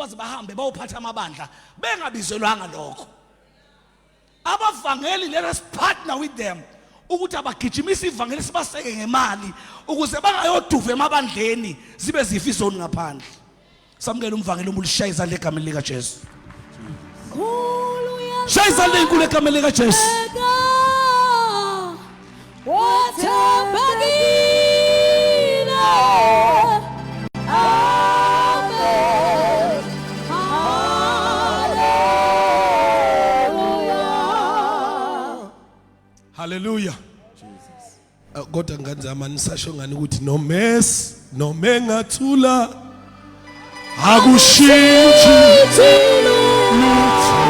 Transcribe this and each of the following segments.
baze bahambe bawuphatha amabandla bengabizelwanga lokho. Abavangeli, let us partner with them ukuthi abagijimise ivangeli, sibaseke ngemali ukuze bangayoduva emabandleni zibe zifa izoni ngaphandle. Samukele umvangeli umulishaya izandla egameni lika Jesu. Shaya izandla ezinkulu egameni lika Jesu. Wathembekile. Amen. Hallelujah. Hallelujah. Kodwa nganzama nisasho ngani ukuthi no mess noma engathula akushintshi lutho,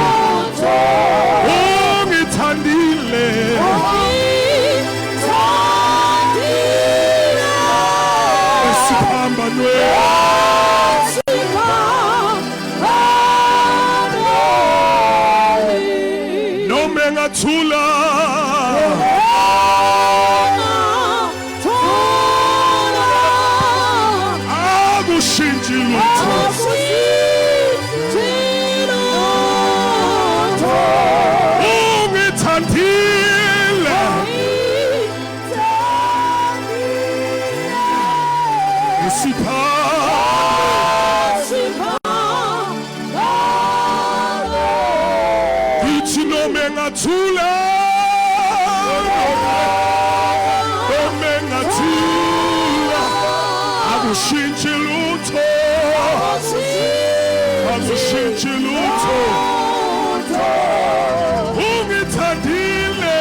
ungithandile esiphambanweni. Noma engathula akushintshi lutho, ungithandile isipha. Ngithi noma engathula, noma engathula akushintshi lutho, akushintshi lutho, ungithandile,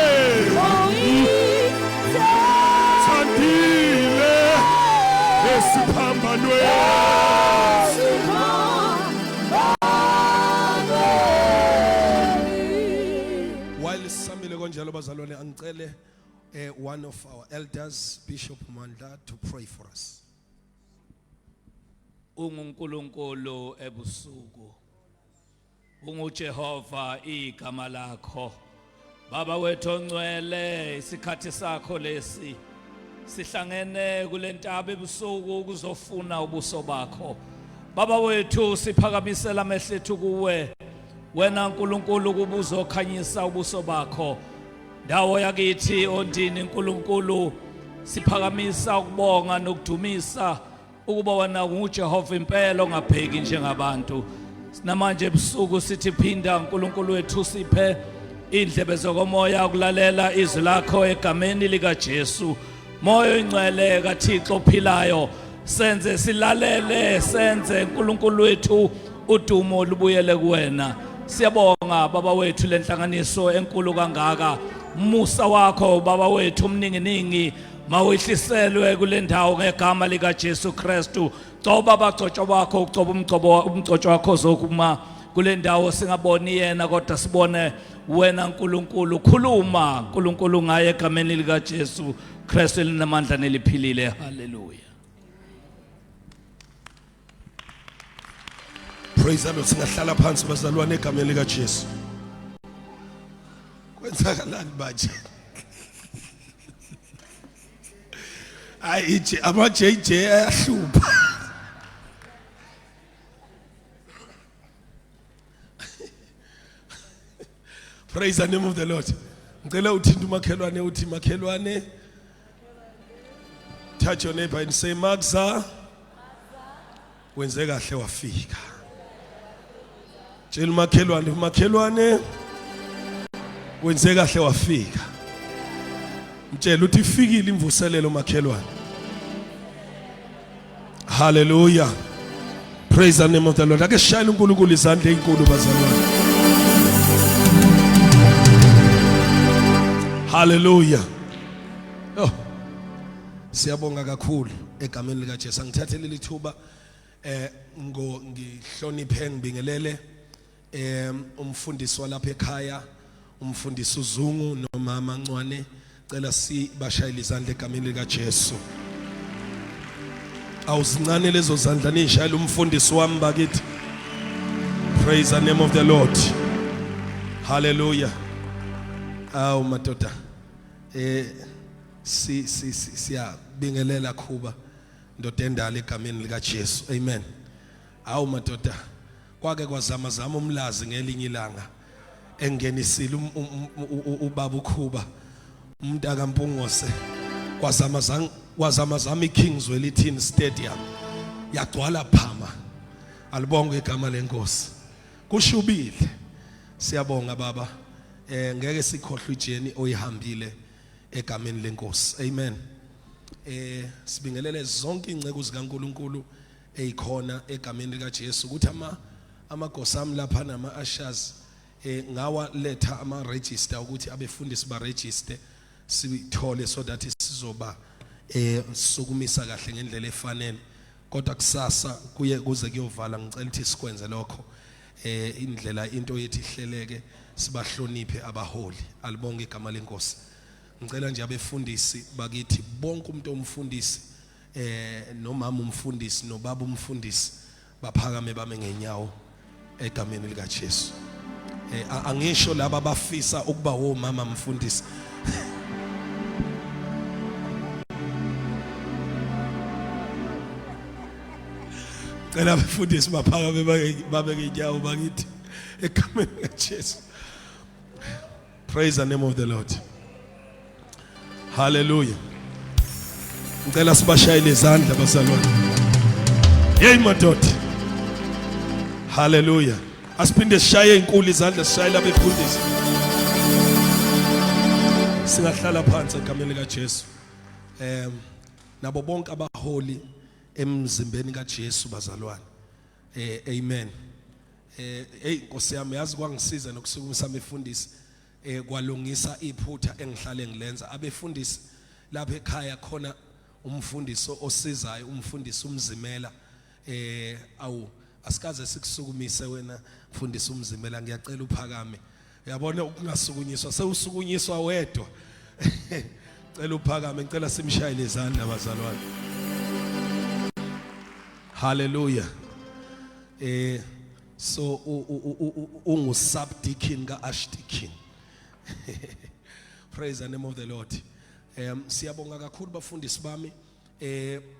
thandile esiphambanweni. While sisamile konjalo bazalwane, angicele one of our elders, Bishop Mandla, to pray for us. UnguNkulunkulu ebusuku, unguJehova igama lakho. Baba wethu ongcwele, isikhathi sakho lesi, sihlangene kulentaba ebusuku ukuzofuna ubuso bakho. Baba wethu, siphakamisela amehlo ethu kuwe wena Nkulunkulu ukuba uzokhanyisa ubuso bakho ndawo yakithi oNdini. Nkulunkulu, siphakamisa ukubonga nokudumisa ukuba wena unguJehova impela ongabheki njengabantu. Sinamanje ebusuku sithi phinda Nkulunkulu wethu, siphe indlebe zokomoya ukulalela izwi lakho egameni likaJesu. Moya oyingcwele kaThixo ophilayo, senze silalele, senze Nkulunkulu wethu udumo lubuyele kuwena. Siyabonga Baba wethu lenhlanganiso enkulu kangaka. Musa wakho Baba wethu omninginingi mawehliselwe kule ndawo ngegama likaJesu Kristu. Gcoba abagcotshwa bakho, ugcoba umgcobo, umgcotshwa wakho ozokuma kule ndawo, singaboni yena kodwa sibone wena Nkulunkulu. Khuluma Nkulunkulu ngaye egameni likaJesu Kristu elinamandla neliphilile. Haleluya. Praise the Lord. Singahlala phansi bazalwane egameni lika Jesu. Kwenzakalani manje? Hayi ije ama JJ ayahlupha. Praise the name of the Lord. Ngicela uthinte umakhelwane uthi, "Makhelwane." Touch your neighbor and say, "Magza, wenze kahle wafika." Tshela umakhelwane, "Umakhelwane, wenze kahle wafika." Mtshela uthi ifikile imvuselelo makhelwane. Hallelujah. Praise the name of the Lord. Ake sishayele uNkulunkulu izandla ezinkulu bazalwane. Hallelujah. Oh. Siyabonga kakhulu egameni lika Jesu. Angithathele lithuba ngo ngihloniphe ngibingelele umfundisi walapha ekhaya, umfundisi uZungu nomama Ncwane. Cela sibashayele izandla egameni lika Jesu. Awuzincane lezo zandla nishayela umfundisi wami bakithi. Praise the name of the Lord. Hallelujah. Awu madoda, si si siyabingelela khuba ndoda endala egameni lika Jesu. Amen. Awu madoda. Kwake kwazama zama umlazi ngelinye ilanga engenisile ubaba uKhuba umuntu kaMpungose kwazama zang kwazama zama iKings Wellington Stadium yagcwala phama. Alibonge igama lenkosi. Kushubile. Siyabonga baba. Ngeke sikhohlwe ijeni oyihambile egameni lenkosi. Amen. Sibingelele zonke inceku zikaNkuluNkulu ezikhona egameni lika Jesu ukuthi ama amagosa ami lapha nama ushers ngawa letha ama register ukuthi abefundisi ba register sithole so that sizoba sukumisa kahle ngendlela efanele. Kodwa kusasa kuye kuze kuyovala ngicela ukuthi sikwenze lokho indlela into yethu ihleleke sibahloniphe abaholi. Alibonge igama lenkosi. Ngicela nje abefundisi bakithi bonke umuntu omfundisi nomama umfundisi nobaba umfundisi baphakame bame ngenyawo egameni lika Jesu. Angisho laba abafisa ukuba womama mfundisi. Cela abafundisi baphakame babe ngenyawo bakithi egameni lika Jesu. Praise the name of the Lord. Hallelujah. Ngicela sibashayele izandla bazalwane. Hey madoda. Hallelujah. Asiphinde sishaye inkulu izandla sishayele abefundisi. Singahlala phansi egameni lika Jesu. Nabo bonke abaholi emzimbeni kaJesu bazalwane. Amen. Hey Nkosi yami yazi kwangisiza nokusukumisa abefundisi kwalungisa iphutha engihlale ngilenza. Abefundisi lapha ekhaya khona umfundisi osizayo, umfundisi umzimela. Awu asikaze sikusukumise wena mfundisi umzimela, ngiyacela uphakame. Uyabona ukungasukunyiswa sewusukunyiswa wedwa. Cela uphakame, ngicela simshayele izandla bazalwane. Hallelujah. So ungu subdeacon ka archdeacon. Praise the name of the Lord. Siyabonga kakhulu bafundisi bami.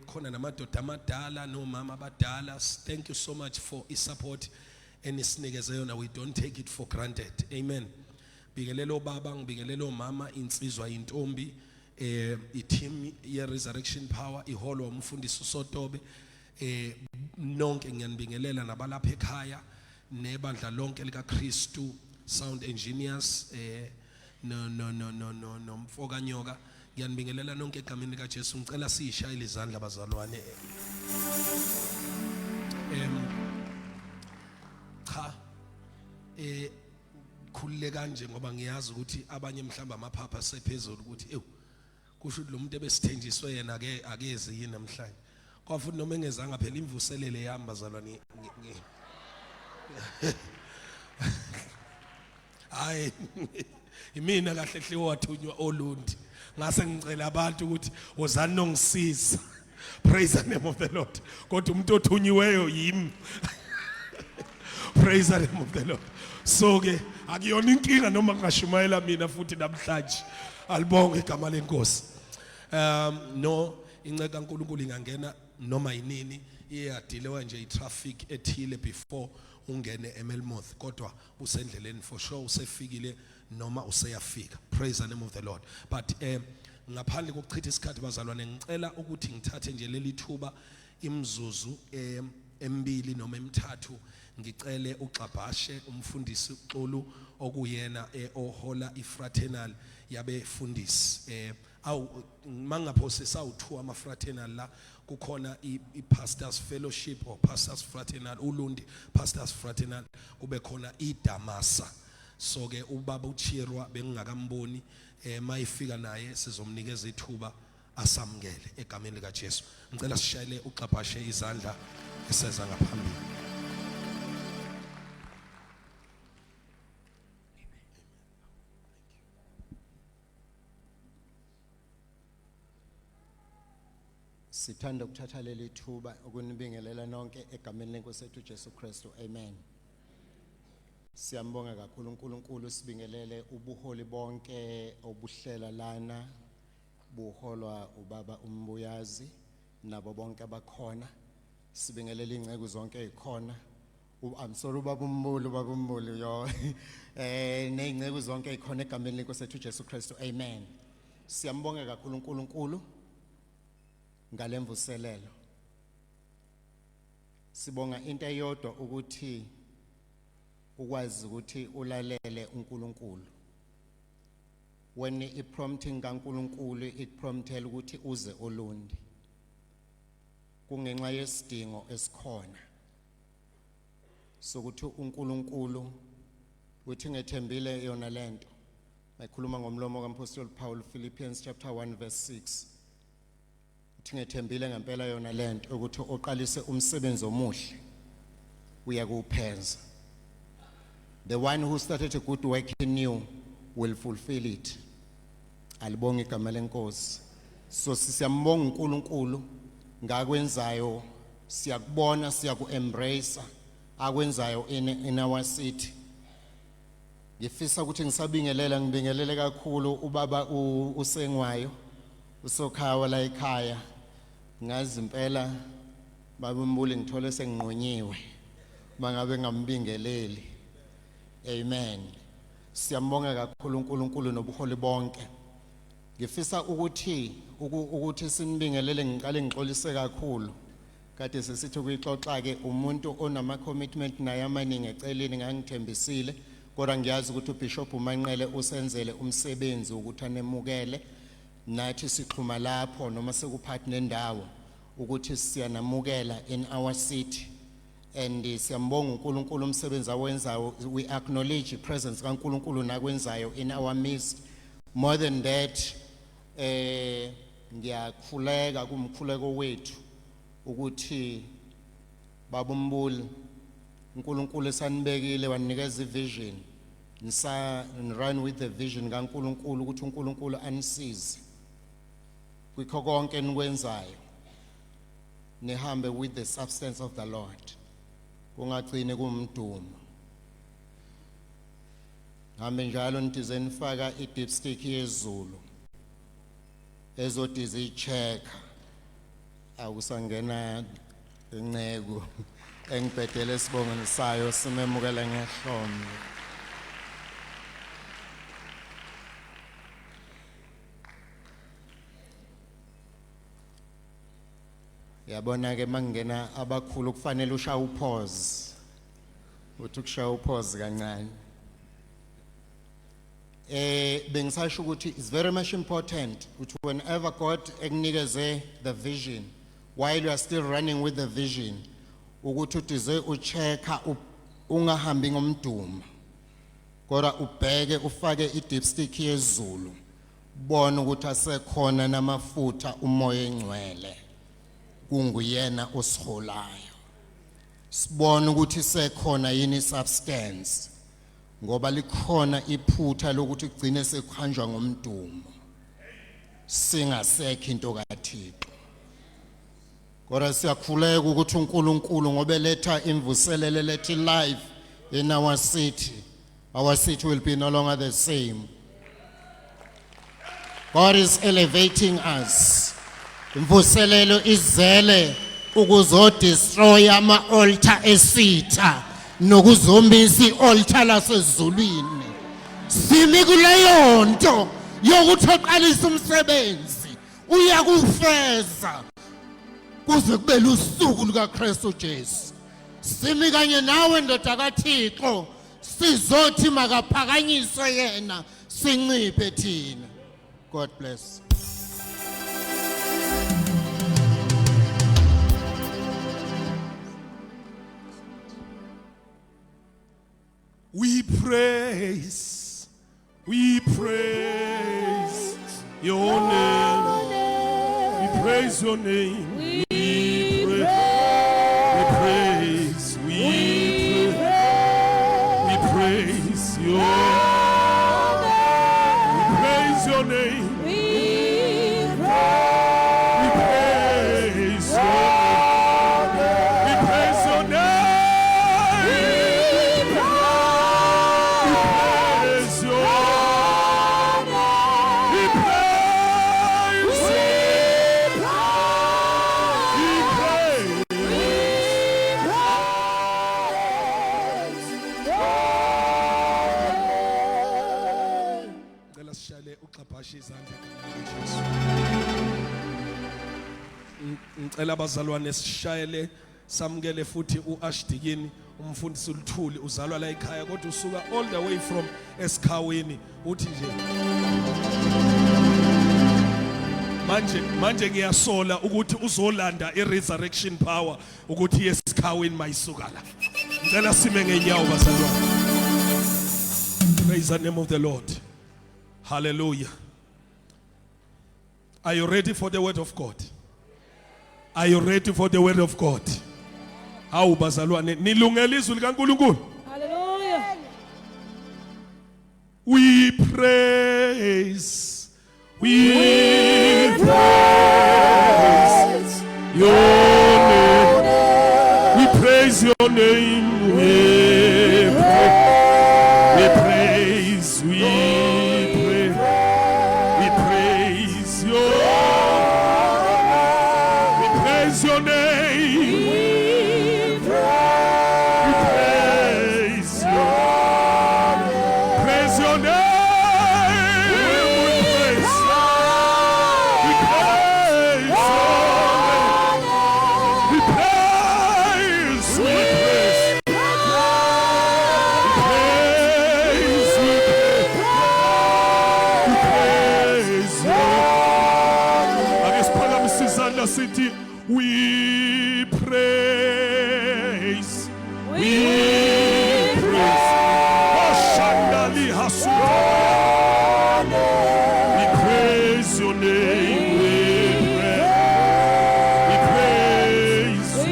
Khona namadoda amadala nomama abadala. Thank you so much for i support enisinikeze yona. We don't take it for granted. Amen. Bingelela obaba, ngibingelela omama, insizwa, intombi, i team ye Resurrection Power iholwa umfundisi uSotobe. Nonke ngiyanibingelela nabalapha ekhaya nebandla lonke lika Kristu, sound engineers, no no no no no nomfoka Nyoka, ngiyanibingelela nonke egameni lika Jesu. Ngicela siyishayele izandla bazalwane. Cha khulule kanje ngoba ngiyazi ukuthi abanye mhlamba amaphapha sephezulu ukuthi ewu kusho ukuthi lo muntu ebesithenjiswe yena ke akezi yini namhlanje. Kwa futhi noma engezanga phela imvuselele yami bazalwane. Hayi imina kahle hle wathunywa olundi, ngase ngicela abantu ukuthi wozani nongisiza. Praise the name of the Lord. Kodwa umuntu othunyiweyo yimi. Praise the name of the Lord. So ke akuyona inkinga noma ngingashumayela mina futhi namhlanje. Alibonge igama lenkosi. No inceka kaNkuluNkulu ingangena noma yinini, iyadilewa nje itraffic ethile before ungene eMelmoth, kodwa usendleleni for sure, usefikile noma useyafika. Praise the name of the Lord. But ngaphandle kokuchitha isikhathi bazalwane, ngicela ukuthi ngithathe nje leli thuba imizuzu emibili noma emithathu, ngicele uXabhashe umfundisi uXulu okuyena ohola ifraternal yabefundisi. Awu mangaphosisa awu2 ama fraternal la, kukhona i pastors fellowship or pastors fraternal, ulundi pastors fraternal, kube khona iDamasa. So ke ubaba uChirwa bengingakamboni, mayifika naye sizomnikeza ithuba asamukele egameni lika Jesu. Ngicela sishayele uXabhashe izandla eseza ngaphambili. Sithanda ukuthatha leli thuba ukunibingelela nonke egameni lenkosi yethu Jesu Kristu. Amen. Siyambonga kakhulu uNkulunkulu, sibingelele ubuholi bonke obuhlela lana buholwa ubaba uMbuyazi nabo bonke abakhona. Sibingelele ingceku zonke ezikhona. I'm sorry, ubaba uMbuli, ubaba uMbuli yo. Nezinceku zonke ezikhona egameni lenkosi ethu Jesu Kristu. Amen. Siyambonga kakhulu uNkulunkulu ngalemvuselelo. Sibonga into eyodwa, ukuthi ukwazi ukuthi ulalele uNkulunkulu. When i-prompting kaNkulunkulu ikupromptela ukuthi uze oLundi, kungenxa yesidingo esikhona sokuthi uNkulunkulu uthi ngethembile yona lento ayikhuluma ngomlomo kaMpostoli Paul, Philippians chapter 1 verse 6, uthi ngethembile ngempela yona lento ukuthi oqalise umsebenzi omuhle uyakupheza. The one who started a good work in you will fulfill it. Alibonge igama lenkosi. So siyambonga uNkulunkulu ngakwenzayo, siyakubona, siyaku-embrace akwenzayo in our city. Ngifisa ukuthi ngisabingelela, ngibingelele kakhulu ubaba uSengwayo, usokhawa la ekhaya. Ngazi impela baba uMbuli ngithole senginqonyiwe mangabe ngambingeleli. Amen. Siyambonga kakhulu uNkulunkulu nobuholi bonke. Ngifisa ukuthi sinibingelele, ngiqale ngixolise kakhulu. Kade sesithi ukuyixoxa ke, umuntu onama commitment naye amaningi eceleni, ngangithembisile, kodwa ngiyazi ukuthi uBishop uManqele usenzele umsebenzi ukuthi anemukele. Nathi sixhuma lapho noma sekuphathi nendawo ukuthi siyanamukela in our city and siyambonga uNkulunkulu umsebenzi awenzayo. We acknowledge the presence kaNkulunkulu nakwenzayo in our midst. More than that, ngiyakhuleka kumkhuleko wethu ukuthi baba uMbuli, uNkulunkulu esanibekile wanikeza ivision, nisa run with the vision kaNkulunkulu, ukuthi uNkulunkulu anisize kwikho konke enikwenzayo, nihambe with the substance of the Lord, kungagcini kumdumo. Hambe njalo nidize nifaka i-dipstick yezulu ezodiza i-checker. Akusangena inceku engibhedele esibongweni sayo, simemukele ngehlombe. Yabona ke, mangena abakhulu kufanele ushaye upause, uthi ukushaya upause kancane. Bengisasho ukuthi it's very much important ukuthi whenever God ekunikeze the vision, while you are still running with the vision, ukuthi udize uchecka, ungahambi ngomdumo, kodwa ubheke, ufake i-dipstick yezulu, bona ukuthi asekhona namafutha umoya engcwele kunguyena osiholayo, sibone ukuthi sekhona yini substance, ngoba likhona iphutha lokuthi kugcine sekuhanjwa ngomdumo singasekho into kaThixo. Kodwa siyakhuleka ukuthi uNkulunkulu, ngoba eletha imvuselelo, lethi life in our city, our city will be no longer the same. God is elevating us. Imvuselelo izele ukuzodestroy ama altar esitha nokuzomisa ialtar lasezulwini. Simi kuleyo nto yokuthi oqalisa umsebenzi uyakufeza kuze kube lusuku lukaKristu Jesu. Simi kanye nawe, ndoda kaThixo, sizothi makaphakanyiswe yena, sinciphe thina. God bless. We praise your name. We praise your name. We praise, we praise we praise your name. We praise your name. We praise your, we praise, we praise. Asibashe izandla egameni likaJesu. Ngicela abazalwane sishayele samukele futhi uAshdikini umfundisi uLuthuli uzalwa la ekhaya kodwa usuka all the way from esikhawini uthi nje manje manje ngiyasola ukuthi uzolanda iresurrection power ukuthi yesikhawini mayisuka la. Ngicela sime ngenyawo bazalwane. Praise the name of the Lord. Hallelujah. Are you ready for the word of God? Are you ready for the word of God? Hawu bazalwane, nilungele izwi likaNkulunkulu? Hallelujah. We praise, we praise your name. We praise your name. We praise, we praise, we praise your, we praise your name. We praise your, praise your name. We praise, we praise your name. We praise, we praise, we praise, we praise your. Ake siphakamise isandla sithi we praise, we praise. Oshandali hasuta. We praise your name. We praise, we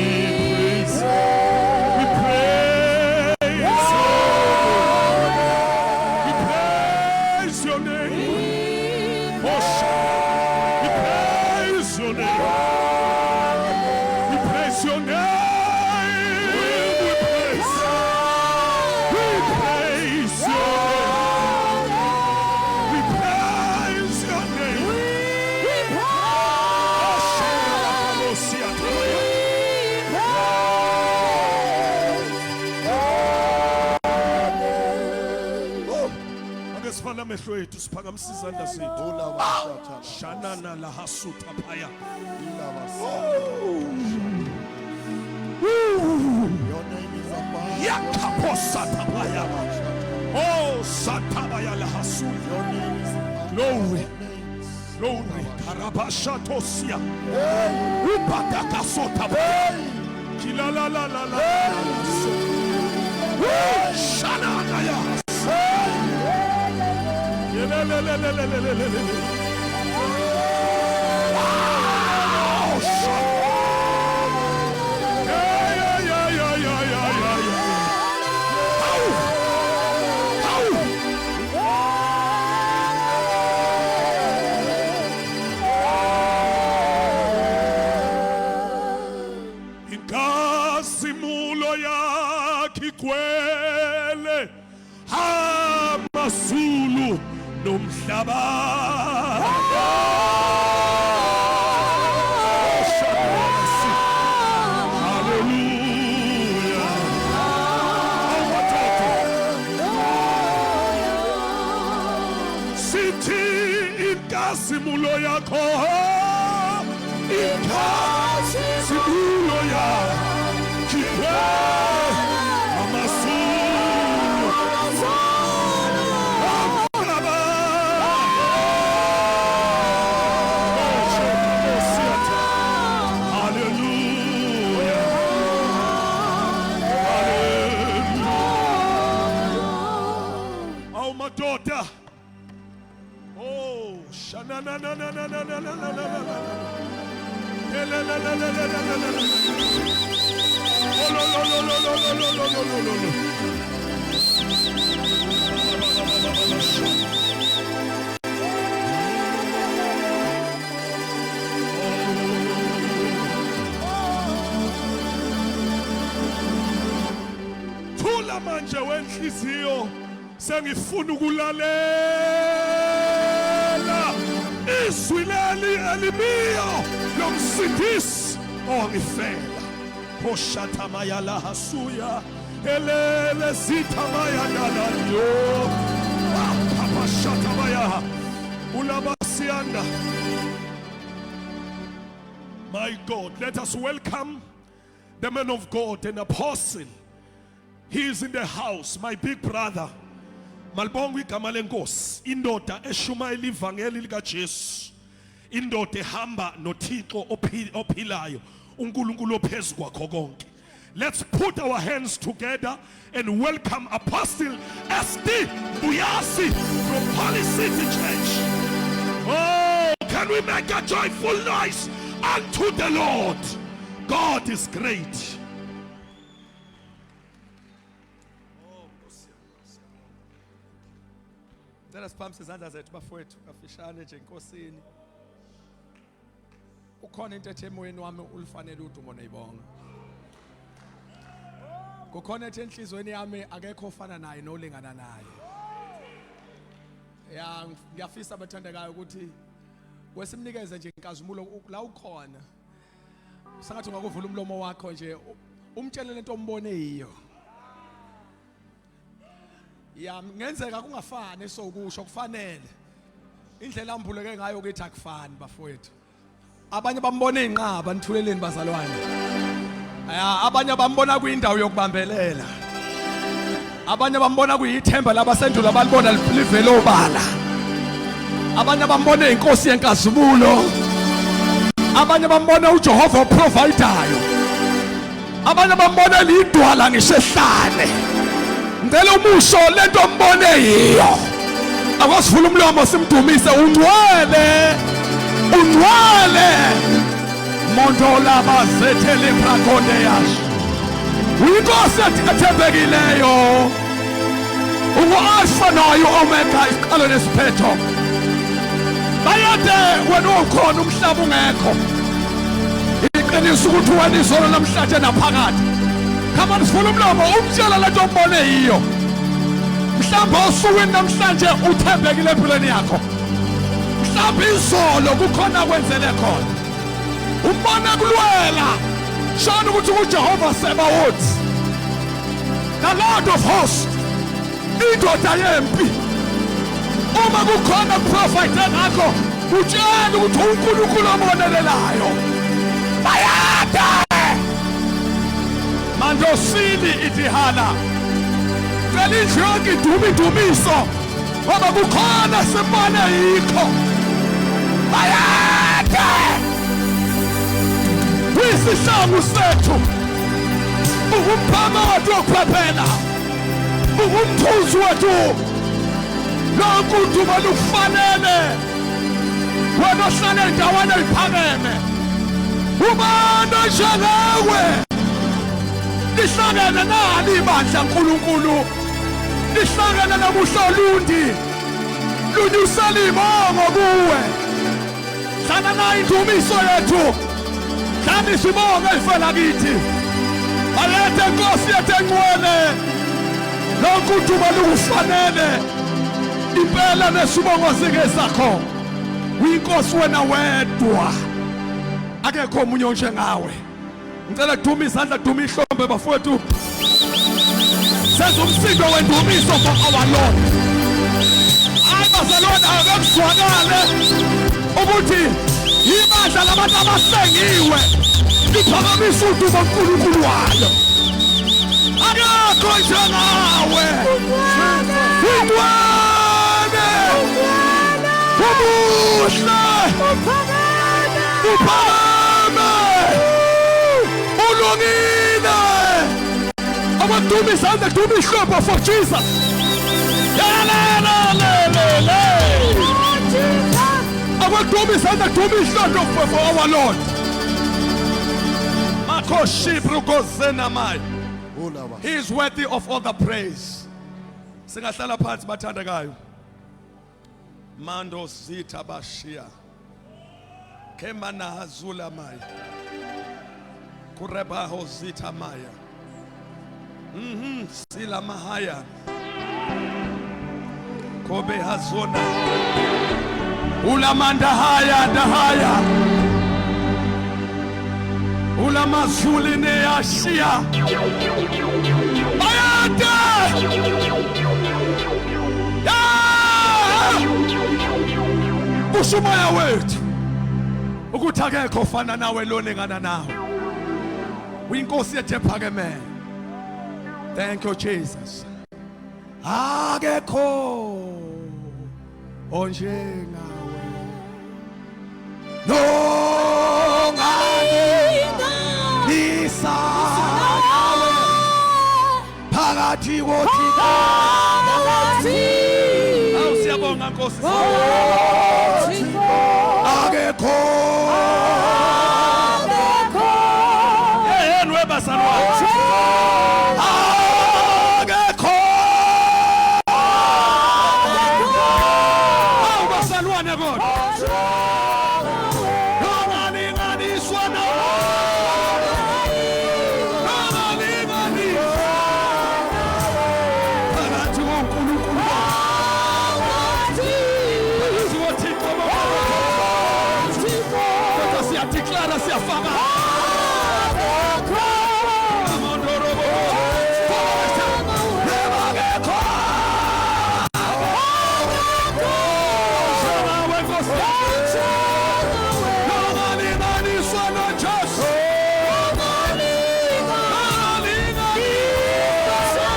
praise, we praise, we praise your name. We praise your name. Oh, we praise your name. We praise your name. We praise. We praise your name. We praise your name. Oh, Shandala Oh, ake sivale amehlo ethu siphakamise izandla zethu. Shanana la hasuta phaya. Your name is above. Yakaposata phaya. Oh, satabaya la hasuta. Your name is above. Glory. all names. Glory. Karabashatosia. Upatakasota. Kila la la la la. Woo! Shanana ya. Yelelelelelelelele. Wow! Yeah, yeah, yeah, yeah, yeah, yeah, yeah, yeah. Au! Au! Inkazimulo yakhe igcwele amazulu nomhlaba. Hallelujah. Awumadoda. Sithi inkazimulo yakho, inkazimulo yakho igcwele amazulu nomhlaba. Hallelujah. Hallelujah. Awu madoda. Oh, shana na na na na na na na na na na. La la la la la la la la la. Oh lo lo lo lo lo lo lo lo lo lo lo. Thula manje wenhliziyo, sengifuna ukulalela izwi leli elimiyo lomsindisi owangifela. Hoshathamaya la hasuya elele zithamaya nalanyo apapashathamaya. Ulabasianda. My God, let us welcome the man of God, an apostle. He is in the house, my big brother. Malibongwe igama lenkosi, indoda eshumayela ivangeli likaJesu. Indoda ehamba noThixo ophilayo, uNkulunkulu ophezulu kwakho konke. Let's put our hands together and welcome Apostle SD Buyasi from Holy City Church. Oh, can we make a joyful noise unto the Lord? God is great. Cela siphamise izandla zethu bafowethu kafishane nje enkosini. Ukhona into ethi emoyeni wami ulifanele udumo neyibonga. Kukhona ethi enhlizweni yami akekho ofana naye nolingana naye. Ya ngiyafisa bathandekayo ukuthi wesimnikeze nje inkazimulo la ukhona. Sengathi ungakuvula umlomo wakho nje umtshele lento ombone yiyo. Ya ngenzeka kungafani sokusho kufanele. Indlela ambuleke ngayo kithi akufani bafowethu. Abanye bambona inqaba nithuleleni bazalwane. Ya abanye bambona kuyindawo yokubambelela. Abanye bambona kuyithemba labasendulo abalibona livele obala. Abanye bambona inkosi yenkazimulo. Abanye bambona uJehova oprovidayo. Abanye bambona lidwala ngisho ehlane. Ngicela umusho lento ombone yiyo. Akwasivula umlomo simdumise ungcwele. Ungcwele. Mondola bazethele prakonde yasho. Uyinkosi ethembekileyo. Ungu-Alfa nayo Omega isiqalo nesiphetho. Bayade wena ukhona umhlaba ungekho. Iqiniso ukuthi wena izolo namhlanje naphakade. Come on sivula umlomo umtshela lento ombone yiyo. Mhlawumbe osukwini namhlanje uthembekile empilweni yakho. Mhlawumbe izolo kukhona kwenzele khona. Umbona kulwela. Shana ukuthi uJehova Sebawothi. The Lord of hosts. Indoda yempi. Uma kukhona kuprofethe ngakho, utshela ukuthi uNkulunkulu omonelelayo. Bayade! Mandosini itihala. Cela indlu yonke idume indumiso ngoba kukhona simbone yikho. Bayade! Kuyisihlangu sethu. Ungumphama wethu wokuphephela. Ungumthunzi wethu. Lonke udumo lukufanele. Wena ohlala endaweni eyiphakeme. Ubani onjengawe? Lihlangene nani ibandla nkulunkulu? Lihlangene namuhla olundi. Lunyusela ibongo kuwe. Hlala nayo indumiso yethu. Hlala isibongo efela kithi. Alethe Nkosi yethu engcwele. Lonke udumo lukufanele. Impela nesibongo singesakho. Uyinkosi wena wedwa. Akekho omunye onjengawe. Ngicela duma izandla duma ihlombe bafowethu. Senza umsindo wendumiso for our Lord. Hayi bazalwane ake kuzwakale ukuthi ibandla labantu abahlengiwe liphakamisa udumo kuNkulunkulu walo. Akekho njengawe. Ungcwele. Umuhle. Uphakame. Ulungile. Abaduma izandla duma ihlombe for Jesus. Le. Abaduma izandla duma ihlombe for our Lord. Makhoshibrukozenamai. He is worthy of all the praise. Singahlala phansi bathandekayo. Mando zitha bashia. Kemana hazula maya. Kurebaho zitha maya. Sila mahaya. Kobe hazona. Ulamanda haya dahaya. Ulamazuli ne ashia. Bayade! Yeah! Usho umoya wethu ukuthi akekho ofana nawe lolingana nawe. Uyinkosi yethu ephakemeyo. Thank you Jesus. Akekho onjengawe. Nonganisa nawe phakathi kothika. Awu siyabonga Nkosi. Akekho. Yeheni webazalwane. Akekho. Awu bazalwane kodwa. Nongalinganiswa nawe. Nongalinganiswa. Phakathi koNkulunkulu. Phakathi koThixo bonke. Kodwa siyadeclare siyafaka. Amandorobo. Akekho. Njengawe Nkosi. Nongalinganiswa noJesu. Nongalinganiswa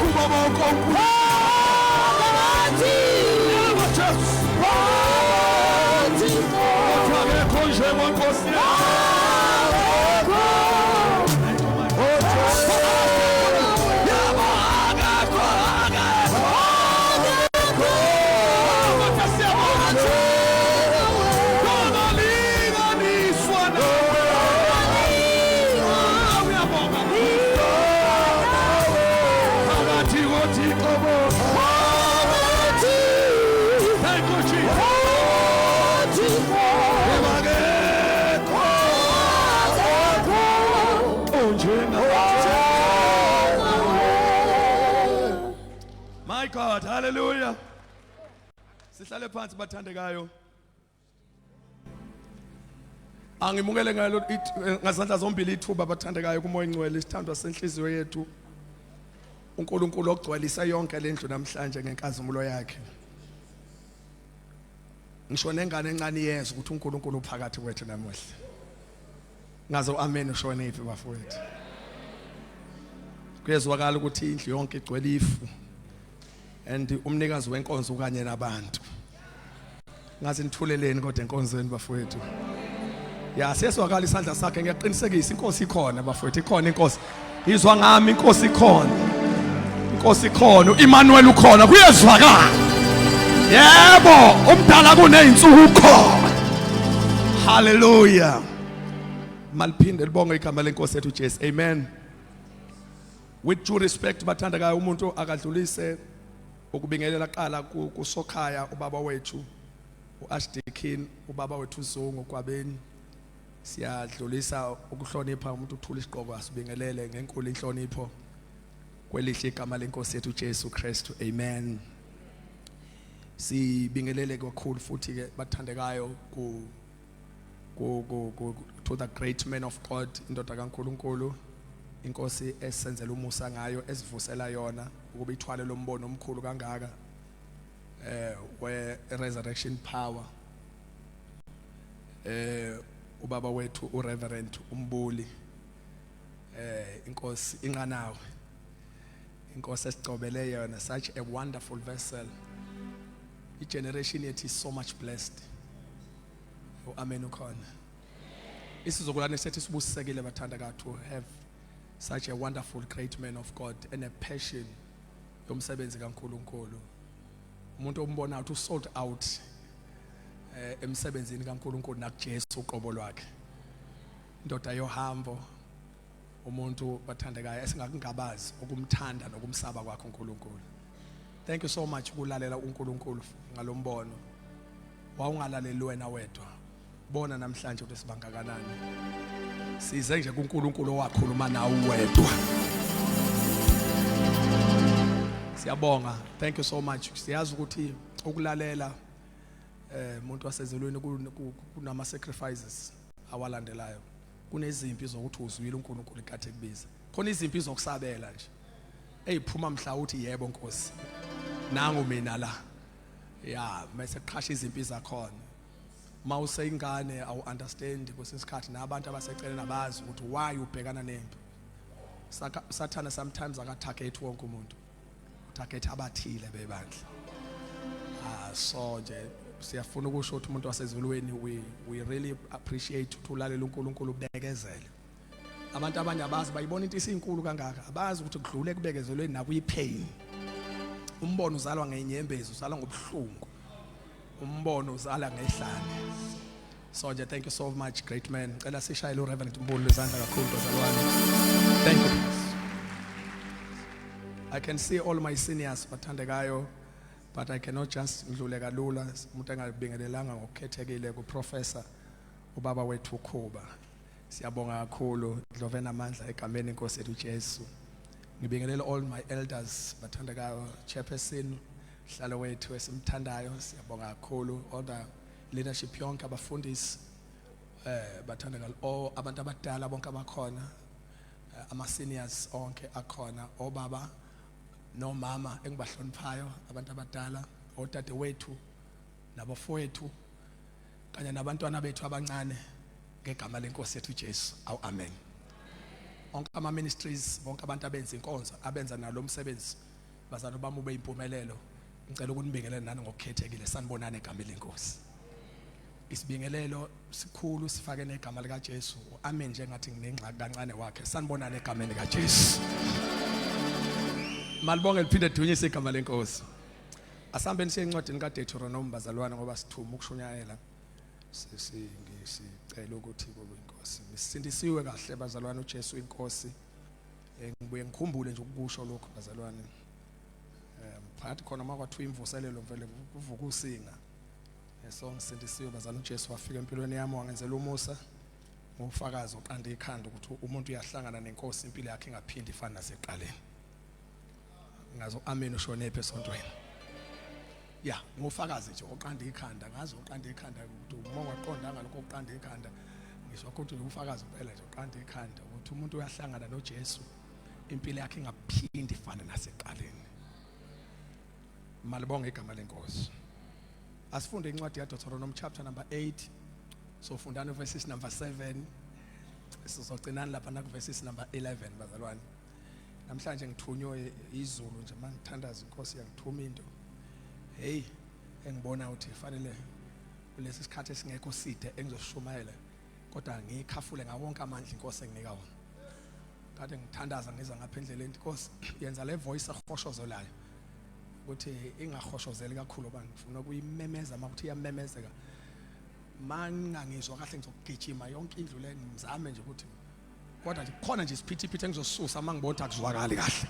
kubo bonke onkulunkulu. Yebo Jesu. Kodwa akekho njengonkosi Yebo akekho akekho. Kodwa siyabonga. Nongalinganiswa nawe. Uyabonga. Phakathi koThixo bonke. Thank you Jesus. Yebo akekho. Onjengawe. My God, hallelujah. Sihlale phansi bathandekayo. Angimukele ngalo ngazandla zombili ithuba bathandekayo kumoya ingcwele isithandwa senhliziyo yethu. uNkulunkulu ogcwalisa yonke lendlu namhlanje ngenkazimulo yakhe. Ngisho nengane encane iyezwa ukuthi uNkulunkulu uphakathi kwethu namuhla. Ngaze amen ushone iphi bafowethu. Kuyezwakala ukuthi indlu yonke igcwele ifu. And umnikazi wenkonzo kanye nabantu. Ngaze nithuleleni kodwa enkonzweni bafowethu. Ya siyeswakala isandla sakhe ngiyaqinisekisa inkosi ikhona bafowethu ikhona inkosi. Izwa ngami inkosi ikhona. Inkosi ikhona uEmmanuel ukhona kuyezwakala. Yebo umdala kunezinsuku ukhona. Hallelujah. Maliphinde libonge igama lenkosi yethu Jesu. Amen. With due respect bathandekayo umuntu akadlulise ukubingelela qala kusokhaya ubaba wethu uArchdeacon ubaba wethu uZungu Kwabeni siyadlulisa ukuhlonipha umuntu uthula isiqoko asibingelele ngenkulu inhlonipho kwelihle igama lenkosi yethu uJesu Kristu. Amen. Sibingelele kakhulu futhi ke bathandekayo ku ku ku to the great man of God indoda kaNkuluNkulu inkosi esenzela umusa ngayo esivusela yona ukuba ithwale lo mbono omkhulu kangaka we resurrection power ubaba wethu uReverend uMbuli inkosi inqanawe inkosi esicobele yona, such a wonderful vessel. I-generation yethu is so much blessed. Oh, amen ukhona. Isizukulwane sethu sibusisekile bathanda to have such a wonderful great man of God and a passion yomsebenzi kaNkuluNkulu. Umuntu ombona ukuthi usold out emsebenzini kaNkuluNkulu nakuJesu uqobo lwakhe. Indoda yohambo umuntu bathandekayo esingakungabazi ukumthanda nokumsaba kwakhe uNkulunkulu. Thank you so much ukulalela uNkulunkulu ngalombono. Wawungalaleli wena wedwa. Bona namhlanje ukuthi sibangakanani. Size nje kuNkulunkulu owakhuluma nawe wedwa. Siyabonga. Thank you so much. Siyazi ukuthi ukulalela umuntu wasezulwini kunama sacrifices awalandelayo. Kunezimpi zokuthi uzwile uNkulunkulu ikathe kubiza. Khona izimpi zokusabela nje. Eyiphuma mhla uthi yebo Nkosi. Nangu mina la. Ya, mase kuqhasha izimpi zakhona. Uma useyingane awu understand kwesinye isikhathi nabantu abaseceleni abazi ukuthi why ubhekana nempi. Sathana sometimes akatarget wonke umuntu. Utarget abathile bebandla. Ah, so nje siyafuna ukusho ukuthi umuntu wasezulwini, we really appreciate ukuthi ulalela uNkulunkulu, ubekezele. Abantu abanye abazi, bayibona into isinkulu kangaka, abazi ukuthi kudlule kubekezelweni nakuyi-pain. Umbono uzalwa ngenyembezi, uzalwa ngobuhlungu, umbono uzala ngehlane. So nje thank you so much, great man. Ngicela sishayele uReverend Mbulu izandla kakhulu, bazalwane. Thank you. I can see all my seniors, bathandekayo, but I cannot just ngidlule kalula umuntu engabingelelanga ngokukhethekile kuprofessor ubaba wethu uKhuba. Siyabonga kakhulu, Dlove namandla egameni inkosi yethu Jesu. Ngibingelela all my elders, bathandekayo, chairperson, hlalo wethu esimthandayo, siyabonga kakhulu, all the leadership yonke, abafundisi, bathandekayo, all abantu abadala bonke abakhona, ama seniors onke akhona, obaba nomama engibahloniphayo, abantu abadala, odadewethu nabafowethu kanye nabantwana bethu abancane, ngegama lenkosi yethu Jesu. Awu amen. Onke ama ministries, bonke abantu abenza inkonzo, abenza nalo umsebenzi, bazalwane bami, ube impumelelo. Ngicela ukunibingelela nani ngokukhethekile. Sanibonani egameni lenkosi. Isibingelelo sikhulu sifake negama lika Jesu. Amen nje ngathi nginengxaki kancane wakhe. Sanibonani egameni lika Jesu. Malibonge liphinde dunyise igama lenkosi. Asihambeni siye encwadini kaDeuteronomy, bazalwane, ngoba sithuma ukushunyayela. Sisi ngisicela ukuthi kube inkosi. Ngisindisiwe kahle, bazalwane, uJesu inkosi. Ngibuye ngikhumbule nje ukusho lokho, bazalwane. Phakathi khona makwathiwa imvuselelo vele kuvuka usinga. So ngisindisiwe, bazalwane, uJesu wafika empilweni yami wangenzela umusa. Ngufakazi oqanda ikhanda ukuthi umuntu uyahlangana nenkosi, impilo yakhe ingaphindi ifane naseqaleni. Ngazo amen ushonephi esontweni. Ya, ngufakazi nje oqanda ikhanda, ngazi oqanda ikhanda ukuthi uma ungaqondanga lokho oqanda ikhanda, ngisho ukuthi ufakazi impela nje oqanda ikhanda ukuthi umuntu uyahlangana noJesu, impilo yakhe ingaphindi ifane naseqaleni. Malibonge igama lenkosi. Asifunde incwadi yaDeuteronomy chapter number 8. So fundani verses number 7. Sizogcinani lapha na verses number 11, bazalwane. Namhlanje ngithunywe izulu nje, mangithandaza inkosi yangithuma into. Hey, engibona ukuthi fanele kulesi sikhathi esingekho side engizoshumayela, kodwa ngiyikhafule ngawonke amandla inkosi enginika wona. Kade ngithandaza ngiza ngapha endleleni, inkosi yenza le voice ehoshozelayo ukuthi ingahoshozeleki kakhulu, ngoba ngifuna ukuyimemeza makuthi iyamemezeka. Mangingangizwa kahle ngizogijima yonke indlu le, ngizame nje ukuthi kodwa nje khona nje isiphithiphithi engizosisusa uma ngibona ukuthi akuzwakali kahle,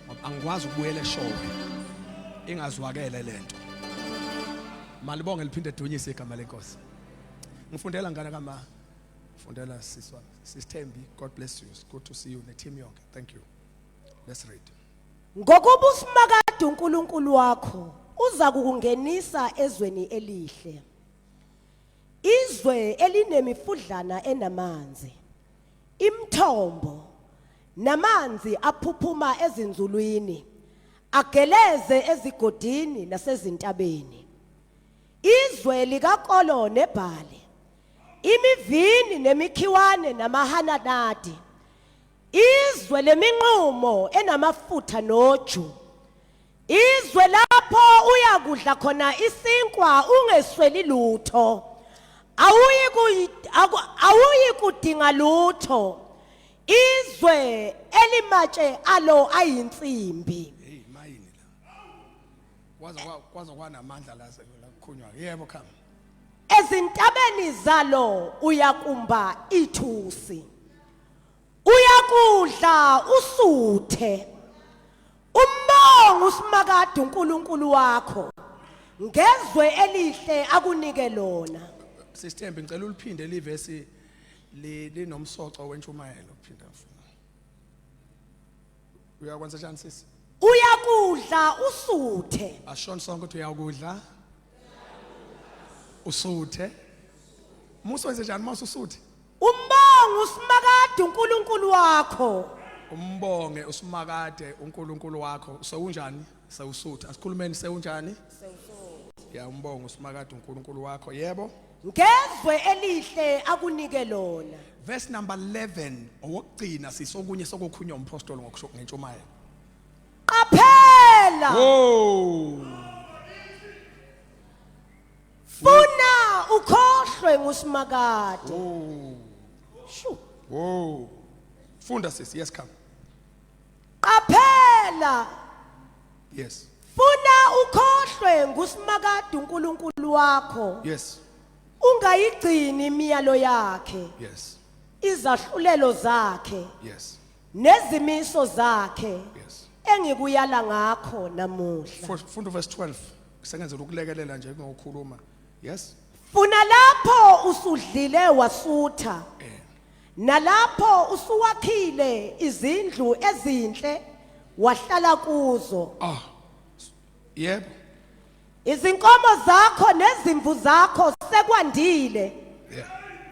ngoba angikwazi ukubuyela eshowe ingazwakele lento. Malibonge liphinde dunyise igama lenkosi. Ngifundela ngane kama, fundela siswa sisithembi. God bless you. It's good to see you ne team yonke. Thank you. Let's read. Ngokuba uSimakade uNkulunkulu wakho uza kukungenisa ezweni elihle, izwe elinemifudlana enamanzi, imithombo namanzi aphuphuma ezinzulwini, ageleze ezigodini nasezintabeni, izwe likakolo nebhali, imivini nemikhiwane namahananadi, izwe leminqumo enamafutha noju, izwe lapho uyakudla khona isinkwa ungesweli lutho, awuyi kudinga lutho, izwe elimatshe alo ayinsimbi. Hey, mayini la kwaza kwaza kwanamandla la sekukhulunywa. Yebo, khama. Ezintabeni zalo uyakumba ithusi, uyakudla usuthe, umbonga uSimakade uNkulunkulu wakho ngezwe elihle akunike lona. Sisithembe, ngicela uliphinde livesi, linomsoco wentshumayelo. Phinda mfuna. Uyakwenza njani, sisi? Uyakudla usuthe. Ashona sonke ukuthi uyakudla usuthe. Musa wenze njani mase usuthe? Umbonga uSimakade uNkulunkulu wakho. Umbonge uSimakade uNkulunkulu wakho. Sewunjani? Sewusuthe. Asikhulumeni, sewunjani? Ya umbongo uSimakade uNkulunkulu wakho. Yebo. Ngezwe elihle akunike lona. Verse number 11 owokugcina sisokunye sokukhulunywa umpostoli ngokusho ngentshumayelo. Qaphela. Oh. Funa ukhohlwe nguSimakade. Oh. Shu. Whoa. Funda sisi, yes come. Qaphela. Yes. Funa ukhohlwe nguSimakade uNkulunkulu wakho. Yes. Ungayigcini imiyalo yakhe. Yes. Izahlulelo zakhe. Yes. Nezimiso zakhe. Yes. Engikuyala ngakho namuhla. Funda verse 12. Sengenzela ukulekelela nje ngokukhuluma. Yes. Funa lapho usudlile wasutha. Eh. Nalapho usuwakhile izindlu ezinhle wahlala kuzo. Ah. Yebo. Izinkomo zakho nezimvu zakho sekwandile. Yeah.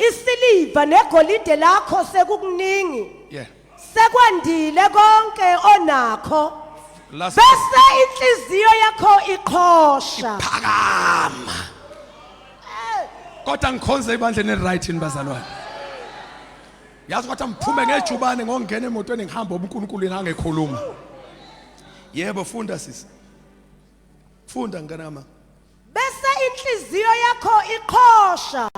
Isiliva negolide lakho sekukuningi. Yeah. Sekwandile konke onakho. Last Bese inhliziyo yakho iqhosha. Phakama. Kodwa ngikhonze ebandleni right yini bazalwane. Yazi kodwa ngiphume ngejubane ngongena emotweni ngihamba uNkulunkulu yena angekhuluma. Yebo funda sisi. Funda nganama. Bese inhliziyo yakho iqhosha.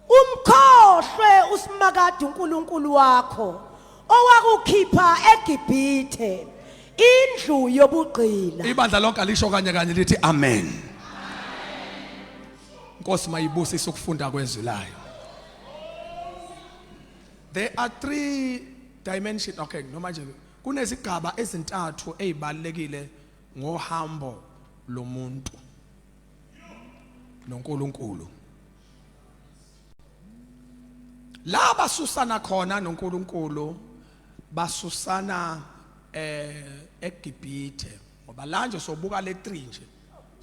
Umkhohlwe uSimakade uNkulunkulu wakho owakukhipha eGibhithe indlu yobugqila. Ibandla lonke alisho kanye kanye lithi amen. Nkosi mayibusise ukufunda kwezwi layo. There are three dimensions okay noma nje kunezigaba ezintathu ezibalekile ngohambo lomuntu noNkulunkulu. La basusana khona noNkulunkulu basusana eh eGibhithe ngoba la nje sobuka le 3 nje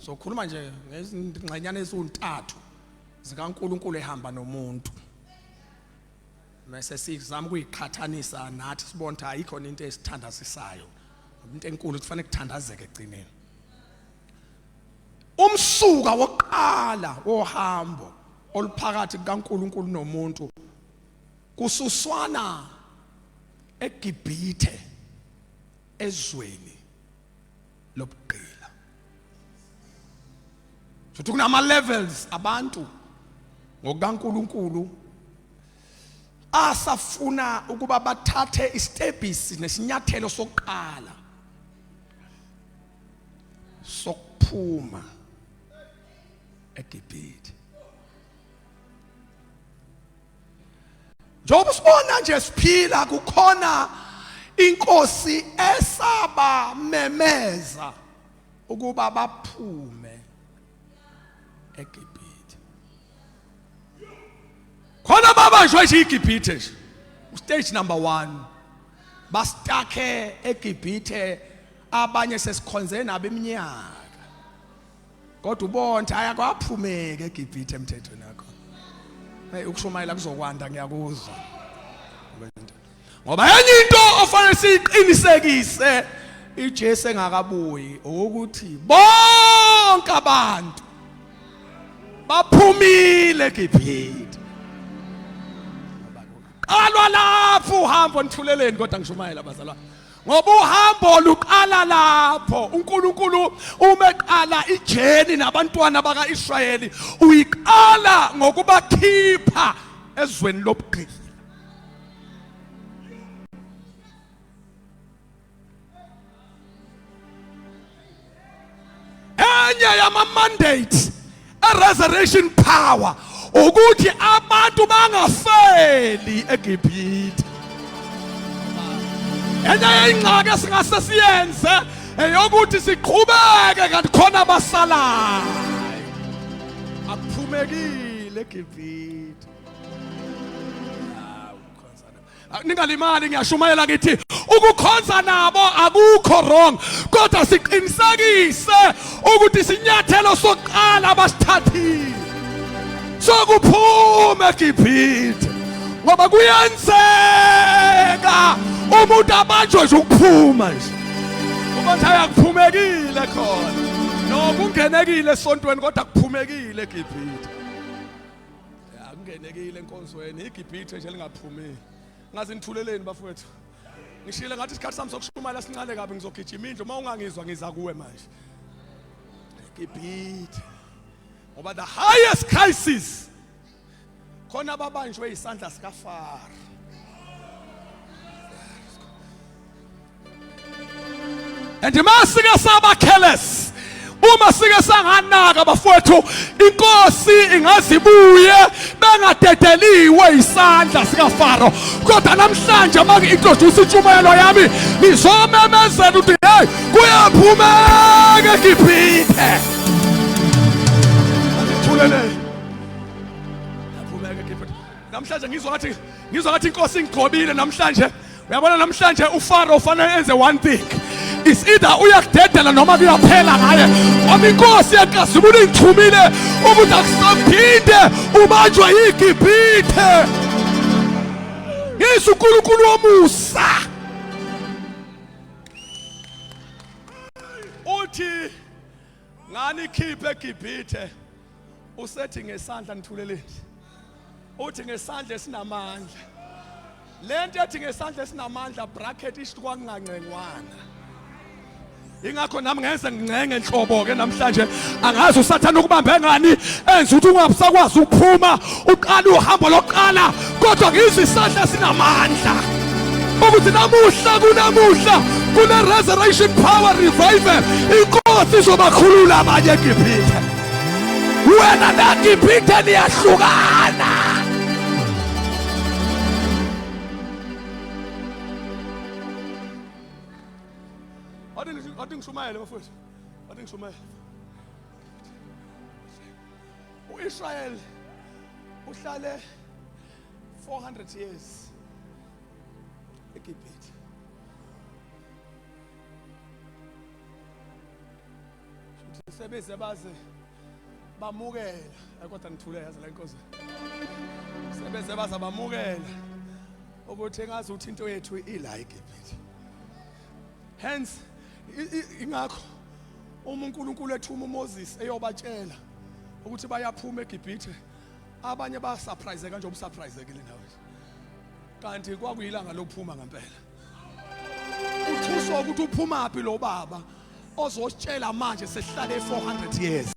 sokhuluma nje ngezingxenyana ezintathu zikaNkulunkulu ehamba nomuntu mase sizama ukuyiqhathanisa nathi sibone ukuthi ayikho into esithandazisayo into enkulu kufanele kuthandazeke egcineni umsuka wokuqala wohambo oluphakathi kukaNkulunkulu nomuntu kususwana eGibhithe ezweni lobugqila futhi kunama levels abantu ngokukaNkulunkulu asafuna ukuba bathathe istebhisi nesinyathelo sokuqala sokuphuma eGibhithe Njengoba sibona nje siphila kukhona inkosi esabamemeza ukuba baphume eGibhithe. Khona babanjwe nje iGibhithe nje. Stage number 1. Bastakhe eGibhithe abanye sesikhonze nabo iminyaka. Kodwa ubona ukuthi hayi akwaphumeki eGibhithe emthethweni wakho. Hey ukushumayela kuzokwanda ngiyakuzwa. Ngoba enye into ofanele siyiqinisekise iJesu engakabuyi ukuthi bonke abantu baphumile eGibhithe. Qalwa lapho uhambo nithuleleni kodwa ngishumayela bazalwane. Ngoba uhambo luqala lapho uNkulunkulu uma eqala ijeni nabantwana bakaIsrayeli uyiqala ngokubakhipha ezweni lobugqila. Enye yama mandate a resurrection power ukuthi abantu bangafeli eGibhithe. Enye yengxaki esingase siyenze eyokuthi siqhubeke kanti khona abasalayo akuphumekile eGibhithe. Ningalimali ngiyashumayela ngithi ukukhonza nabo akukho wrong kodwa siqinisekise ukuthi isinyathelo sokuqala abasithathile sokuphuma eGibhithe ngoba kuyenzeka umuntu abanjwe nje ukuphuma nje umuntu ayakuphumekile khona. No kungenekile esontweni kodwa kuphumekile eGibhithe. Ya kungenekile enkonzweni iGibhithe nje lingaphumile. Ngaze nithuleleni bafowethu. Ngishile ngathi isikhathi sami sokushumayela sincane kabi ngizogijima indlu uma ungangizwa ngiza kuwe manje. Gibhithe. Ngoba the highest crisis khona ababanjwe isandla sikaFaro. And masike saba careless uma sike sanganaka bafowethu inkosi ingazibuye bengadedeliwe isandla sikaFaro kodwa namhlanje uma ngi-introduce intshumayelo yami ngizomemezela ukuthi hey kuyaphumeka eGibhithe Thuleleni Yaphumeka eGibhithe namhlanje ngizwa ngathi ngizwa ngathi inkosi ingigcobile namhlanje uyabona namhlanje uFaro ufanele enze one thing is either uyakudedela noma kuyaphela ngaye ngoba inkosi yakazibulo ingithumile ukuthi akusaphinde ubanjwe yiGibhithe ngizwe uNkulunkulu womusa uthi ngani khiphe eGibhithe usethi ngesandla nithuleleni uthi ngesandla esinamandla lento ethi ngesandla esinamandla bracket isho kwakungancengwana ingakho nami ngeze ngincenge nhlobo ke namhlanje angazi usathana ukubambe ngani enza ukuthi ungabusakwazi ukuphuma uqala uhambo lokuqala kodwa ngizwe isandla sinamandla ukuthi namuhla kunamuhla kune resurrection power revival inkosi izobakhulula abanye eGibhithe wena neGibhithe niyahlukana Wathi ngishumayele bafowethu wathi ngishumayele uIsrael uhlale 400 years eGibhithe Futhi sebeze baze bamukela kodwa ngithule yazi la inkosi sebeze baze bamukela ukuthi engazi ukuthi into yethu ila eGibhithe hence ingakho uma uNkulunkulu ethuma uMoses eyobatshela ukuthi bayaphuma eGibhithe abanye basurprise kanje ubusurprisekile nawe kanti kwakuyilanga lokuphuma ngempela uthuswa ukuthi uphumaphi lo baba ozositshela manje sesihlale 400 years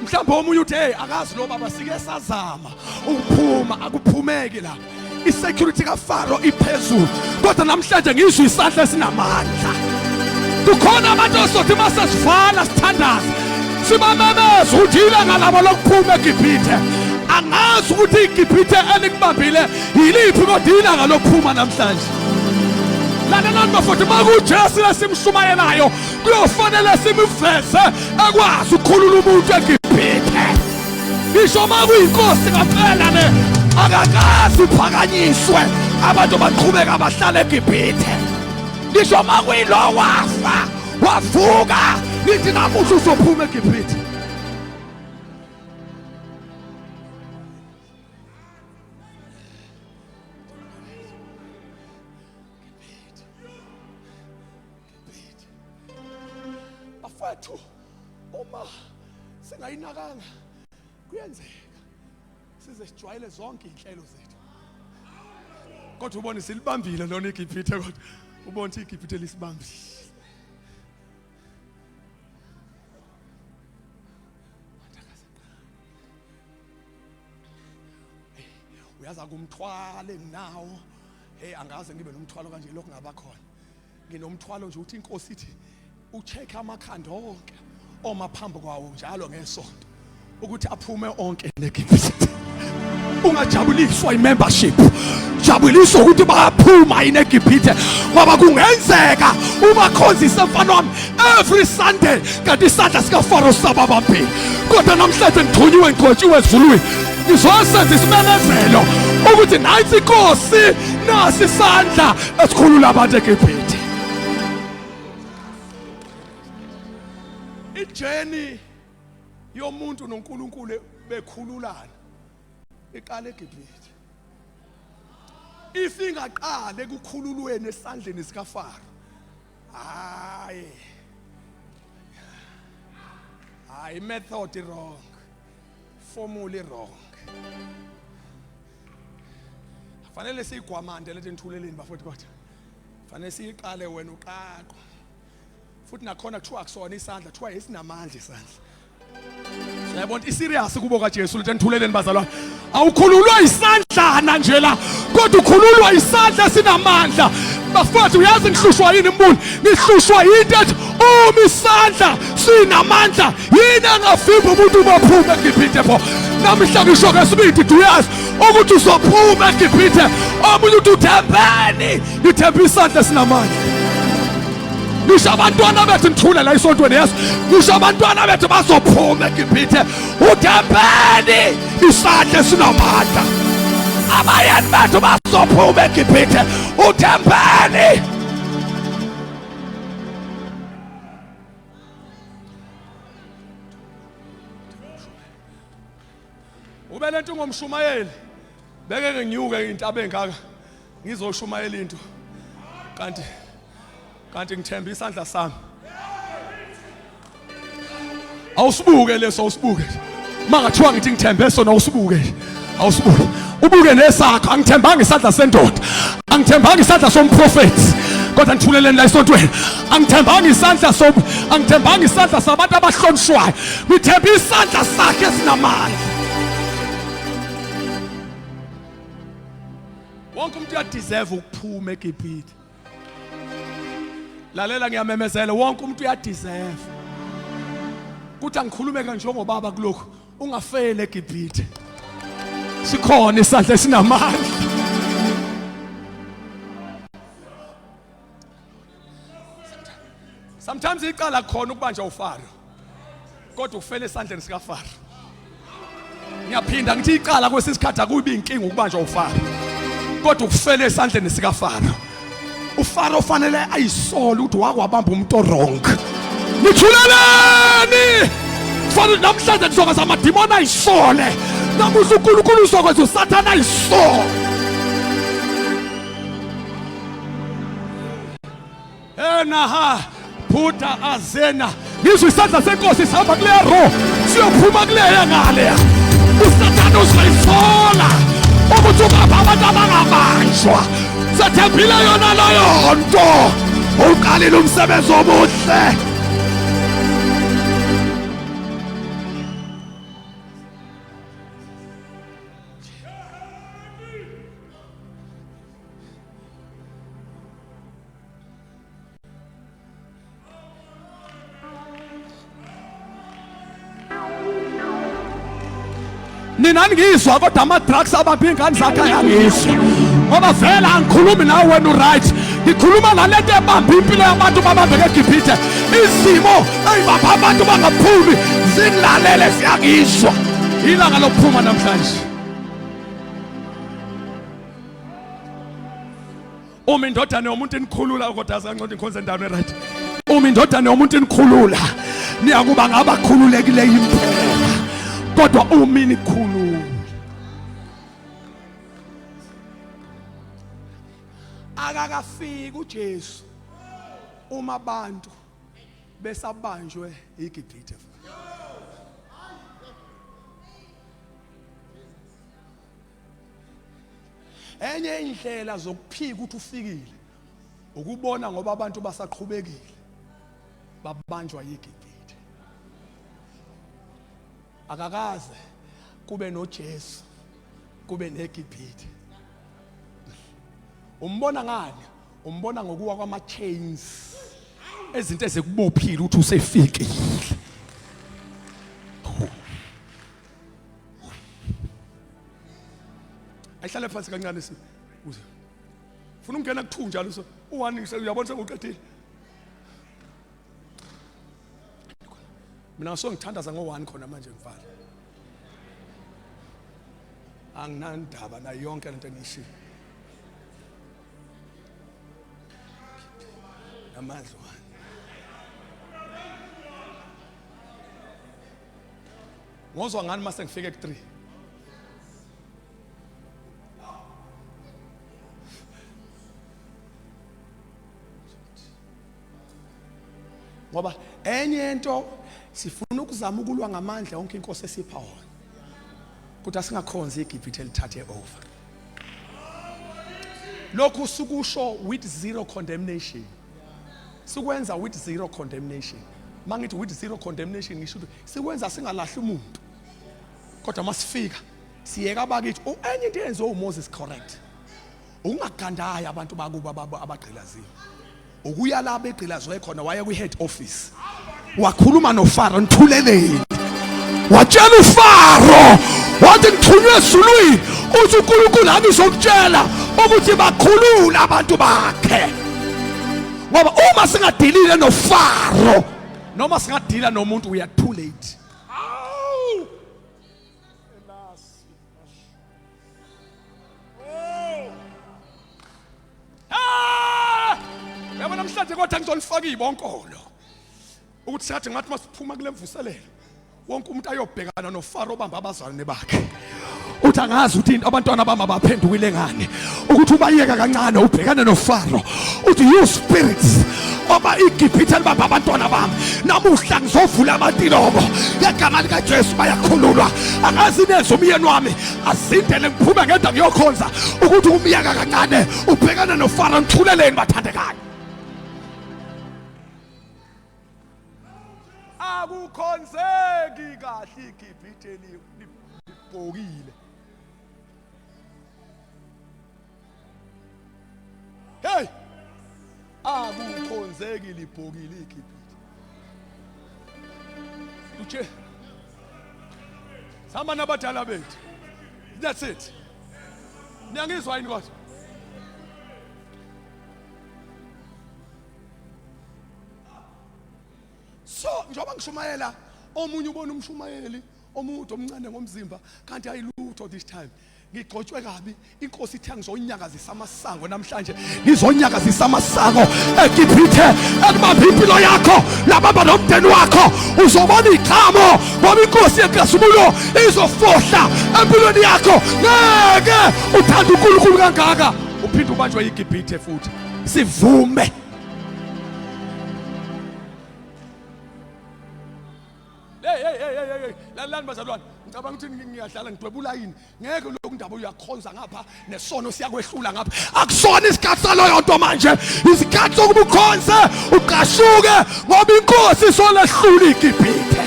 mhlawumbe omunye uthi hey akazi lo baba sike sazama ukuphuma akuphumeki la isecurity kaFaro iphezulu kodwa namhlanje ngizwe isandla esinamandla kukhona abantu osothi masesivala sithandaza sibamemeza ukuthi ilanga labo lokuphuma eGibhithe angazi ukuthi iGibhithe elikubambile yiliphi kodwa ilanga lokuphuma namhlanje lalelani bafowethu uma kuJesu lesimshumayelayo kuyofanele simveze ekwazi ukukhulula umuntu eGibhithe ngisho uma kuyinkosi ngempela le akakazi uphakanyiswe abantu baqhubeka bahlale eGibhithe ngisho uma kuyilo wafa wavuka ngithi namuhla uzophuma eGibhithe Bafethu uma singayinakanga kuyenzeka size sijwayele zonke izinhlelo zethu kodwa ubone silibambile lona iGibhithe kodwa ubone ukuthi iGibhithe lisibambile uyaza kumthwalo enginawo hey angaze ngibe nomthwalo kanje lokho ngaba khona nginomthwalo nje ukuthi inkosi ithi ucheck amakhanda onke oma phambi kwawo njalo ngesonto ukuthi aphume onke neGibhithe ungajabuliswa imembership jabuliswa ukuthi bayaphuma yini eGibhithe ngoba kungenzeka ubakhonzise mfana wami every Sunday kanti isandla sikaFaro sababambile kodwa namhlanje ngithunyiwe ngigcotshiwe ezulwini ngizosenza isimemezelo ukuthi nansi inkosi nasi isandla esikhulula abantu eGibhithe ijeni yomuntu noNkulunkulu bekhululana iqala eGibhithe if ingaqala ekukhululweni esandleni sikaFaro hayi Hayi, method wrong, formula wrong. Fanele siyigwamande lethi nithuleleni bafowethu, kodwa fanele siyiqale wena uqaqo. Futhi nakhona kuthiwa akusona isandla, kuthiwa esinamandla isandla. Uyabona iserious kubo kaJesu lethi nithuleleni bazalwane. Awukhululwa isandlana nje la, kodwa ukhululwa isandla esinamandla. Bafowethu, uyazi ngihlushwa yini mbuli? Ngihlushwa yinto ethi uma isandla sinamandla, yini engavimba umuntu baphume eGibhithe pho? Namhla ngisho ngesibindi, uyazi ukuthi uzophuma eGibhithe. Omunye uthi uthembeni, ngithemba isandla esinamandla. Ngisho abantwana bethu, nithule la esontweni, yesu, ngisho abantwana bethu bazophuma eGibhithe. Uthembeni isandla esinamandla. Abayeni bethu bazophuma eGibhithe. Uthembeni. Ube lento ngomshumayeli, beke nginyuke intaba engaka ngizoshumayela into, kanti ngithemba isandla sami. Awusibuke leso, awusibuke. Mangathiwa ngithi ngithembe sona, awusibuke, awusibuke, ubuke nesakho. Angithembanga isandla sendoda, angithembanga isandla somprofethi, kodwa ngithuleleni la esontweni. Angithembanga isandla som, angithembanga isandla sabantu abahlonishwayo, ngithemba isandla sakhe esinamandla. Wonke umuntu uyadeserve ukuphuma eGibhithe. Lalela, ngiyamemezela, wonke umuntu uyadeserve. Kuthi angikhulume kanjengobaba kulokhu, ungafeli eGibhithe, sikhona isandla esinamandla. Sometimes icala khona ukubanjwa uFaro, kodwa ufele esandleni sikaFaro. Ngiyaphinda ngithi icala kwesinye isikhathi akubi inkinga ukubanjwa uFaro, kodwa ukufele esandleni sikaFaro. UFaro fanele ayisole ukuthi wakwabamba umuntu wrong. Nithuleleni? Fanele namhlanje kuzokwenza amadimoni ayisole. Namuhla uNkulunkulu uzokwenza uSathane ayisole. Enaha phuta azena, ngizwe isandla senkosi sihamba kuleya ro, siyophuma kuleya ngale. Usathane uzoyisola ukuthi ubapha abantu abangabanjwa. Sethembile yona leyo nto, uqalile umsebenzi omuhle. Nina ningizwa, kodwa ama-drugs abapha iy'ngane zakhe ayangizwa, ngoba vele angikhulumi nawe wena uright, ngikhuluma nalento ebamba impilo yabantu babambeke eGibhithe. Izimo eyibamba abantu bangaphumi zingilalele, ziyangizwa. Ilanga lokuphuma namhlanje. Uma indodana yomuntu inikhulula, kodwa azanceda inkonzo endaweni right. Uma indodana yomuntu inikhulula, niyakuba ngabakhululekileyo impela, kodwa uma inikhulula. Akakafiki uJesu uma abantu besabanjwe iGibhithe. Enye indlela zokuphika ukuthi ufikile ukubona ngoba abantu basaqhubekile babanjwa yiGibhithe. Akakaze kube noJesu kube neGibhithe. Umbona ngani? Umbona ngokuwa kwama chains, ezinto ezikubophile ukuthi usefikile. Ayihlale phansi kancane, si uze ufuna ukungena ku2 njalo, so u1 uyabona sekuqedile. Mina so ngithandaza ngo1 khona manje, ngivale, anginandaba nayo yonke lento engiyishilo. Namandla one. Ngozwa ngani mase ngifike ku3? Ngoba enye into sifuna ukuzama ukulwa ngamandla onke inkosi esipha wona. Kodwa singakhonzi iGibhithe lithathe over. Lokhu sukusho with zero condemnation. Sikwenza with zero condemnation. Mangithi with zero condemnation ngisho ukuthi sikwenza singalahli umuntu. Kodwa masifika siyeka abakithi enye into eyenziwe uMoses correct. Ungagandayi abantu bakubo abagqilaziwe. Ukuya la begqilazwe khona waya kwi head office. Wakhuluma noFaro nithuleleni. Watshela uFaro wathi ngithunywe ezulwini uthi uNkulunkulu angizokutshela ukuthi bakhulule abantu bakhe. Ngoba uma singadilile noFaro noma singadila nomuntu we are too late. Ah! Yabo namhlanje kodwa ngizolifaka ibonkolo. Ukuthi sathi ngathi masiphuma kule mvuselelo wonke umuntu ayobhekana noFaro obamba abazalwane bakhe. Uthi angazi ukuthi abantwana bami abaphendukile ngani. Ukuthi ubayeka kancane ubhekane noFaro. Uthi you spirits oba iGibhithe libamba abantwana bami namuhla ngizovula amatilongo ngegama likaJesu bayakhululwa angazi neze umyeni wami azindele ngiphume ngedwa ngiyokhonza ukuthi umyeka kancane ubhekane noFaro nithuleleni bathandekayo akukhonzeki kahle iGibhithe libhokile Hey! Akukhonzeki libhokile iGibhithe. Uche. Sihamba nabadala bethu. That's it. Niyangizwa yini kodwa? So njengoba ngishumayela omunye ubona umshumayeli omude omncane ngomzimba kanti ayilutho this time ngigcotshwe kabi inkosi ithe ngizonyakazisa amasango namhlanje ngizonyakazisa amasango eGibhithe ekubamba impilo yakho labamba nomndeni wakho uzobona iqhamo ngoba inkosi yenkazimulo izofohla empilweni yakho ngeke uthanda uNkulunkulu kangaka uphinde ubanjwe iGibhithe futhi sivume Hey hey hey hey hey lalani bazalwane ngicabanga ukuthi ngiyadlala ngidwebula yini ngeke lokhu ndaba uyakhonza ngapha nesono siyakwehlula ngapha akusona isikhathi saloyo nto manje isikhathi sokuba ukhonze uqashuke ngoba inkosi isolehlula iGibhithe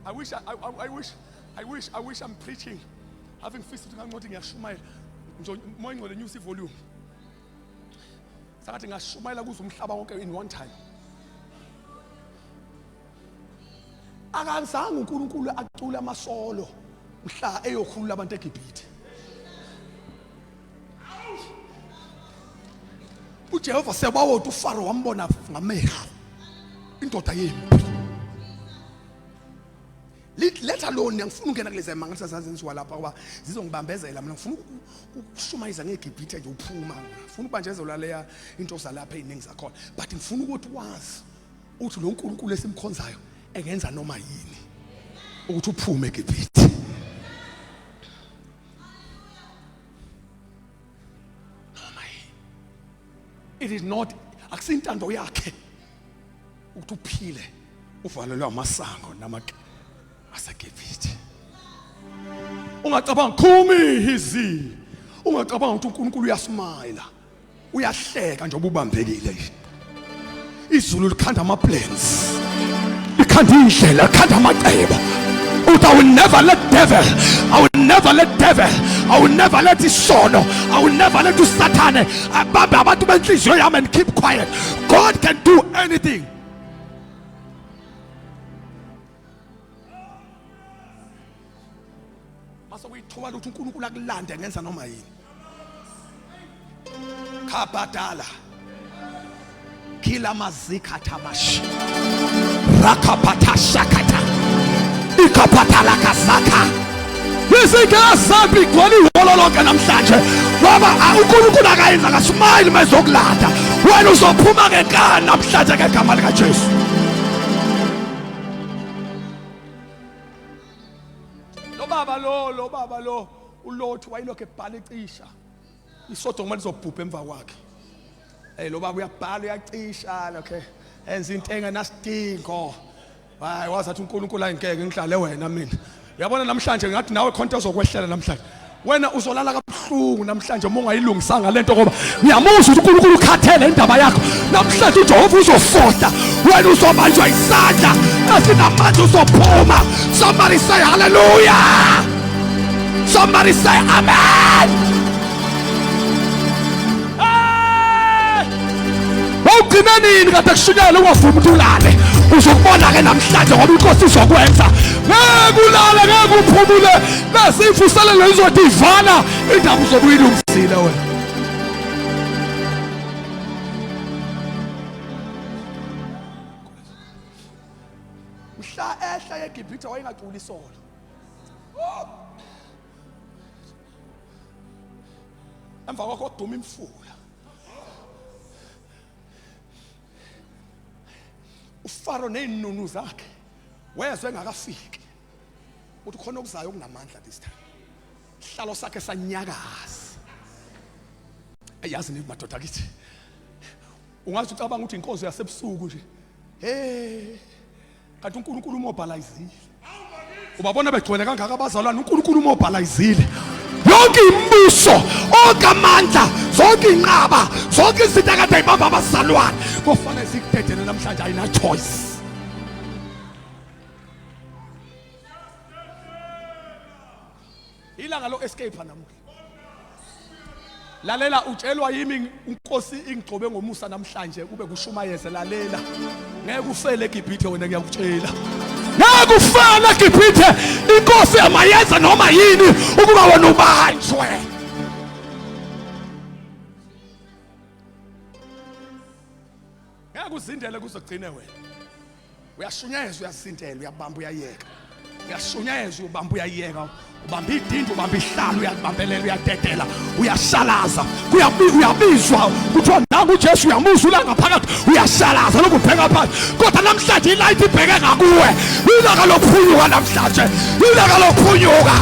I wish I, I, I wish I wish I wish I'm preaching having feasted ngangothi ngiyashumayela moya ingcwele nyusa ivolume Sakathi ngashumayela kuze umhlaba wonke in one time. Akazange uNkulunkulu acule amasolo mhla eyokhulula abantu eGibhithe. uJehova sebawoti uFaro wambona ngamehlo indoda yempi let alone ngifuna ukungena kulezi mangaliso zazenziwa lapha ngoba zizongibambezela mina ngifuna ukushumayeza ngeGibhithe nje uphuma ngifuna ukubanjezelwa leya into zalapha eziningi zakhona but ngifuna ukuthi wazi uthi lo nkulunkulu esimkhonzayo engenza noma yini ukuthi uphume eGibhithe noma yini it is not akusintando yakhe ukuthi uphile uvalelwe amasango namaqe aseGibhithe ungacabanga khumi hizi ungacabanga ukuthi uNkulunkulu uyasmayila uyahleka njengoba ubambekile nje izulu likhanda ama plans likhanda indlela likhanda amacebo uthi i will never let devil i will never let devil i will never let isono i will never let usathane abambe abantu benhliziyo yami and keep quiet god can do anything mase kuyithuba ukuthi uNkulunkulu akulande ngenza noma yini khabadala kila mazika tamash rakapata shakata ikapatala kasaka izingasambi igcwele ihholo lonke namhlanje ngoba uNkulunkulu akayenza akasmayile uma ezokulanda wena uzophuma ngenkani namhlanje ngegama likaJesu lo baba lo lo baba lo uLothi wayelokhu ebhala ecisha iSodoma lizobhubha emva kwakhe. Hey lo baba uyabhala uyacisha okay. Enza into engenasidingo. Hayi wazathi uNkulunkulu ayingeke ngihlale wena mina. Uyabona namhlanje ngathi nawe khonto ozokwehlela namhlanje. Wena uzolala kabuhlungu namhlanje uma ungayilungisanga lento ngoba ngiyamuzwa ukuthi uNkulunkulu ukhathele indaba yakho. Namhlanje uJehova uzofohla. Wena uzobanjwa isandla esinamandla uzophuma. Somebody say hallelujah. Somebody say amen. Wawugcina nini kade kushunyayela ungavumi ukuthi ulale? Uzokubona ke namhlanje ngoba inkosi izokwenza. Ngeke ulale, ngeke uphumule. Nasivuselelo izothi ivala indaba uzobe uyilungisile wena. Mhla ehla eGibhithe wayengaculi isolo. Emva kwakho kuduma imfula. uFaro nezinunu zakhe wezwe engakafiki uthi khona okuzayo okunamandla this time sihlalo sakhe sanyakaza eyazi ni madoda kithi ungathi ucabanga ukuthi inkonzo yasebusuku nje hey kanti uNkulunkulu umobilizile ubabona begcwele kangaka abazalwane uNkulunkulu umobilizile yonke imibuso onke amandla zonke inqaba zonke izinto akade ibamba abazalwane kofanele zikudedele namhlanje ayina choice ilanga lo escape namuhla lalela utshelwa yimi inkosi ingigcobe ngomusa namhlanje kube kushumayeze lalela ngeke ufele eGibhithe wena ngiyakutshela ngeke ufele eGibhithe inkosi amayenza noma yini ukuba wena ubanjwe ngeke uzindele kuzogcine wena uyashunyayezwa uyasindela uyabamba uyayeka uyashunyayezwa ubamba uyayeka ubamba idindi ubamba ihlalo uyabambelela uyadedela uyashalaza uyabizwa kuthiwa nangu uJesu uyamuzwa ula ngaphakathi uyashalaza lokhu ubheka phansi kodwa namhlanje ilight ibheke ngakuwe ilanga lophunyuka namhlanje ilanga lophunyuka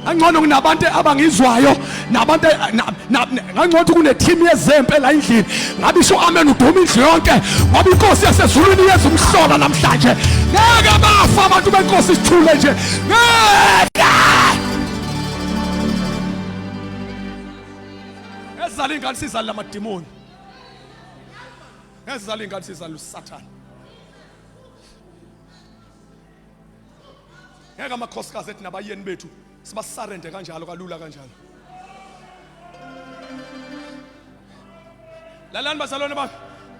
Angcono kunabantu abangizwayo nabantu ngangcono ukuthi kune-team yezempe la endlini ngabe isho amen uduma indlu yonke ngoba inkosi yasezulwini iyeza umhlola namhlanje ngeke bafa abantu benkosi sithule nje ngeke ezizala ingane sizala lamadimoni ezizala ingane sizala usathane ngeke amakhosikazi ethi nabayeni bethu sibasarende kanjalo kalula kanjalo lalani bazalwane bami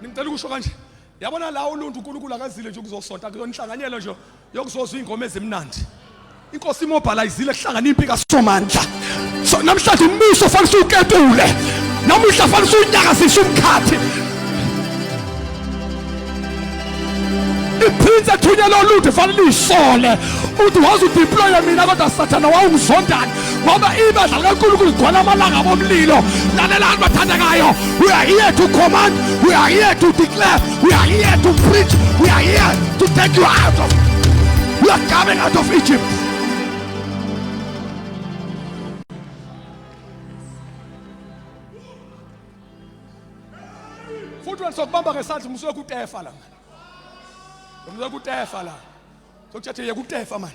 ngicela ukusho kanje yabona la uluntu uNkulunkulu akazile nje ukuzosonta kuyonhlanganyelo nje yokuzozwa ingoma ezimnandi inkosi imobilizile kuhlangana impi kaSomandla so namhlanje umbuso fanele usuwuketule namuhla fanele usunyakazise umkhathi iprince ethunyelwe olude fanele uyisole uthi waze udeploye mina kodwa sathana wawungizondani ngoba ibandla likankulunkulu ligcwala amalanga bomlilo lalelani bathandekayo we are here to command we are here to declare we are here to preach we are here to take you out of we are coming out of egypt futhi wena sokubamba ngesandla musuke kutefa la mani musuke kutefa la sokuthathe yeka ukutefa mani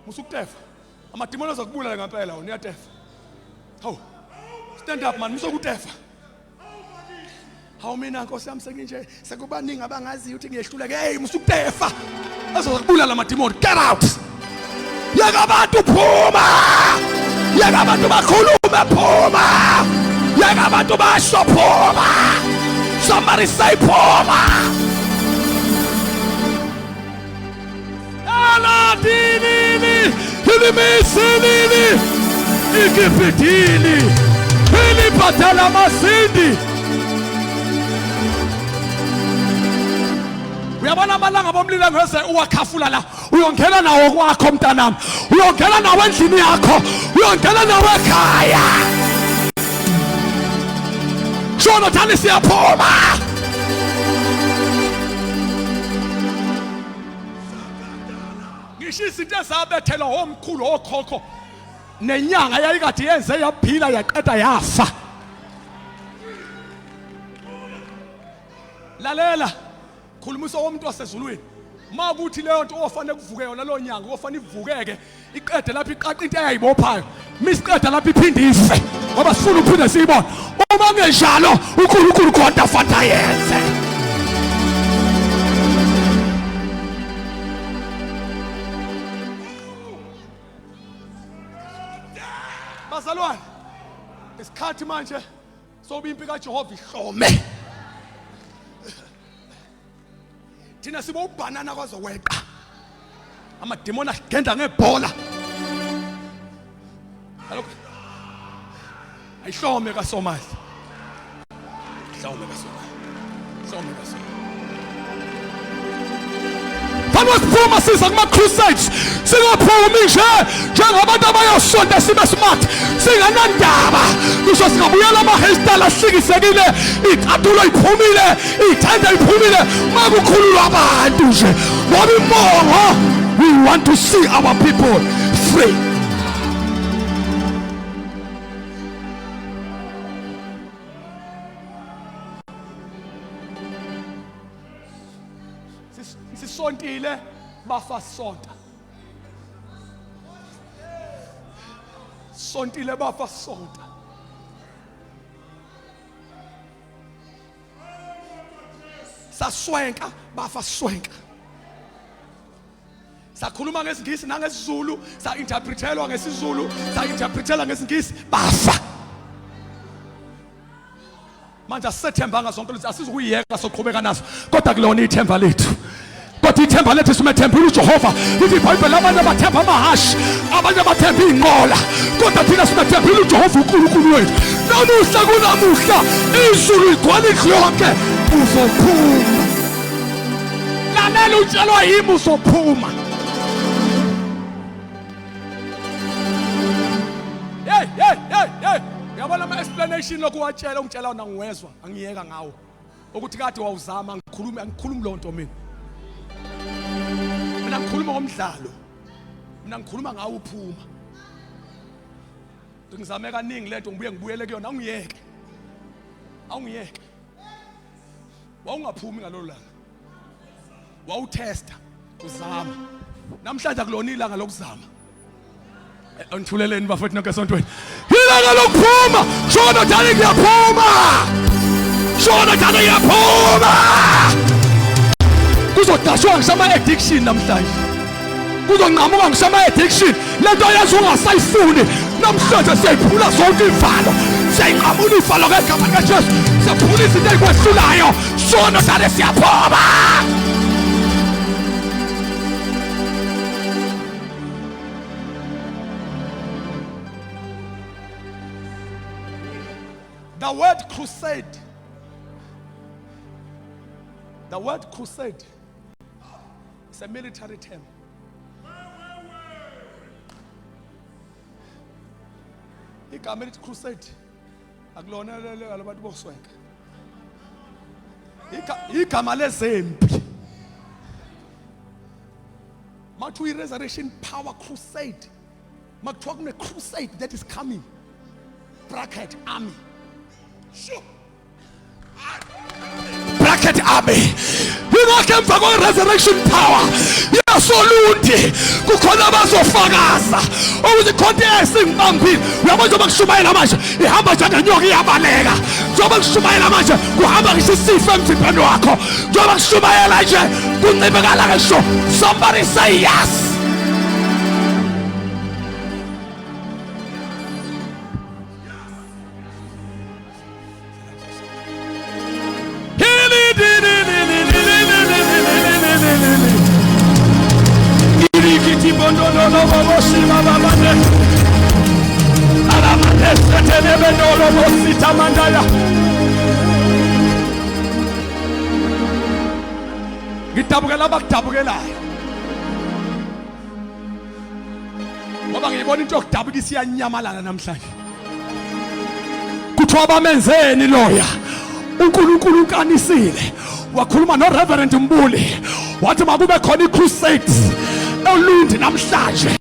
musukutefa amadimoni azokubulala ngempela wena uyatefa hawu stand up mani musuke kutefa hawu mina nkosi yami senginje sekubaningi abangaziyo ukuthi ngiyehluleka hey musukutefa azokubulala amadimoni get out yeka abantu phuma yeka abantu bakhulume phuma yeka abantu basho phuma somebody say phuma aladinini ilimisilini ikipidini ilibhadala amasindi uyabona amalanga bomlilo ngeze uwakhafula la uyongena nawo kwakho mntanami uyongena nawo endlini yakho uyongena nawo ekhaya shono thani siyaphuma Ngisho izinto ezabethelwa omkhulu okhokho nenyanga yayikade yenze yaphila yaqeda yafa. Lalela, khulumisa womuntu wasezulwini. Uma kuthi leyo nto ofanele kuvuke yona leyo nyanga ofanele ivukeke iqede lapho iqaqa into eyayibophayo misiqeda lapho iphinde ife ngoba sifuna ukuphinde siyibone uma kungenjalo uNkulunkulu khona afanele ayenze. Bazalwane, isikhathi manje soba impi kaJehova ihlome. Thina sibo ubhanana kwazokweqa, amademoni agenda ngebhola. Kaloku ayihlome kaSomali, hlome kaSomali, hlome kaSomali. Fanele siphuma siza kuma crusades, singaphumi nje njengabantu abayosonta, sibe smart, singanandaba. Kusho singabuyela ama-hairstyle ahlikisekile, iy'cathulo iphumile, iy'thende iphumile, makukhululwa abantu nje ngoba imongo, we want to see our people free. Sisontile bafa sonta, sontile bafa sonta. Saswenka bafa swenka. Sakhuluma ngesiNgisi nangesiZulu, sa-interpretelwa ngesiZulu, sa-interpretela ngesiNgisi, bafa. Manje asisethembanga zonke lezi, asizukuyiyeka, soqhubeka nazo, kodwa kulona ithemba lethu, kodwa ithemba lethu simethembile uJehova. Lithi iBhayibheli abanye bathemba amahashi, abanye bathemba iy'nqola, kodwa thina simethembile uJehova uNkulunkulu wethu. Namuhla kunamuhla izulu ligcwala indlu yonke, uzophuma. Lalela, utshelwa yimi, uzophuma. Hey, hey, hey, hey, uyabona ama-explanation lokhu watshela ungitshela wona, ngiwezwa, angiyeka ngawo ukuthi kade wawuzama. Angikhulumi, angikhulumi loo nto mina. Mina ngikhuluma ngomdlalo, mina ngikhuluma ngawo uphuma. Ngizame kaningi lento, ngibuye ngibuyele kuyona. Awungiyeke, awungiyeke. Wawungaphumi ngalolo langa, wawutesta, uzama. Namhlanje akulona ilanga lokuzama. Ngithuleleni bafethu nonke esontweni. Ilanga lokuphuma. Shona dani, kuyaphuma. Shona dani, kuyaphuma. Kuzodashwa ngisho ama-addiction namhlanje, kuzonqamuka ngisho ama-addiction. Lento yenza ungasayifuni namhlanje siyayiphula zonke ivalo, siyayinqamula ivalo ngegama likaJesu. Siyaphula izinto ey'kwehlulayo. Shona dani, siyaphuma. The word crusade, the word crusade is a military term. Igama elithi crusade akulona labantu boswenka, igama lezempi. Makuthiwa i-resurrection power crusade, makuthiwa kune-crusade that is coming, bracket army. Sure. Bracket army. Yingakho emva kwe-resurrection power yasolundi kukhona abazofakaza ukuthi khona esingibambile. Uyabona, njengoba kushumayela manje ihamba njengenyoka iyabaleka, njengoba kushumayela manje kuhamba ngisho isifo emzimbeni wakho, njengoba kushumayela nje kuncibekala ngisho. Somebody say yes. Ngidabukela abakudabukelayo ngoba ngiyibona into yokudabukisa iyanyamalala namhlanje. Kuthiwa bamenzeni loya? uNkulunkulu unkanisile, wakhuluma noReverend Mbuli, wathi makube khona i-crusade. Olundi namhlanje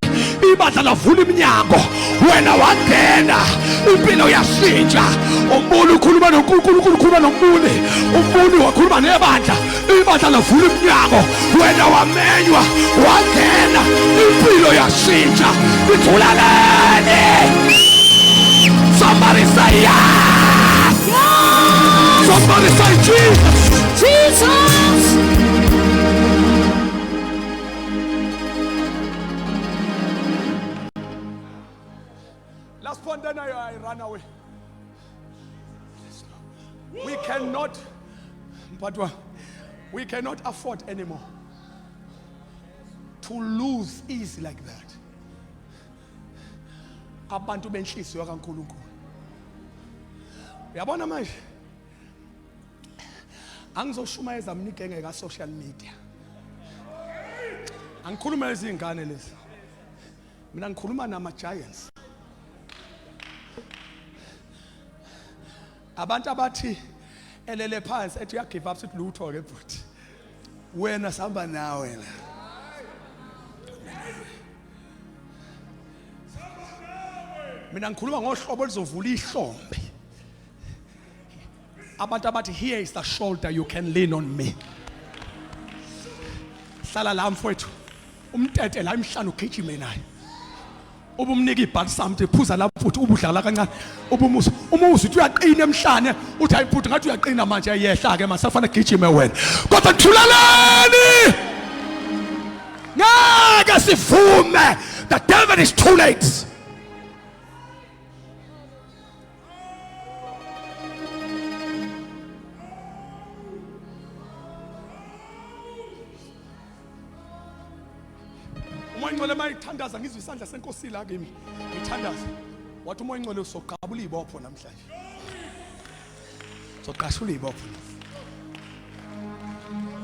ibandla lavula iminyango, wena wangena, impilo yashintsha. Umbuli ukhuluma noNkulunkulu, ukhuluma nombuli, umbuli wakhuluma nebandla, ibandla lavula iminyango, wena wamenywa wangena, impilo yashintsha. Ithulaleni. Somebody say yes. Somebody say Jesus. Jesus. Last point, then I run away. We cannot, but we cannot afford anymore to lose easy like that. Abantu benhliziyo kaNkulunkulu. Uyabona manje? Angizoshumayeza mina igenge ka social media. Angikhulume izingane lezi. Mina ngikhuluma nama giants. Abantu abathi elele phansi ethi uya give up, sithi lutho ke bhuti. Wena sihamba nawe la. Mina ngikhuluma ngohlobo oluzovula ihlombe. Abantu abathi, here is the shoulder you can lean on me. Hlala la mfowethu. Umtete la emhlana ugijime naye. Ubumnika ibhalsam uthi phuza la futhi, ubudlala kancane, ubumusa umuzi uthi uyaqina emhlane, uthi hayi futhi ngathi uyaqina manje, yehla ke mase fanele gijime wena. Kodwa thulaleni, ngeke sivume. The devil is too late. Umoya Ingcwele mayithandaza, ngizwe isandla senkosi la kimi ngithandaza, wathi umoya ingcwele usoqabula izibopho namhlanje, soqashula izibopho,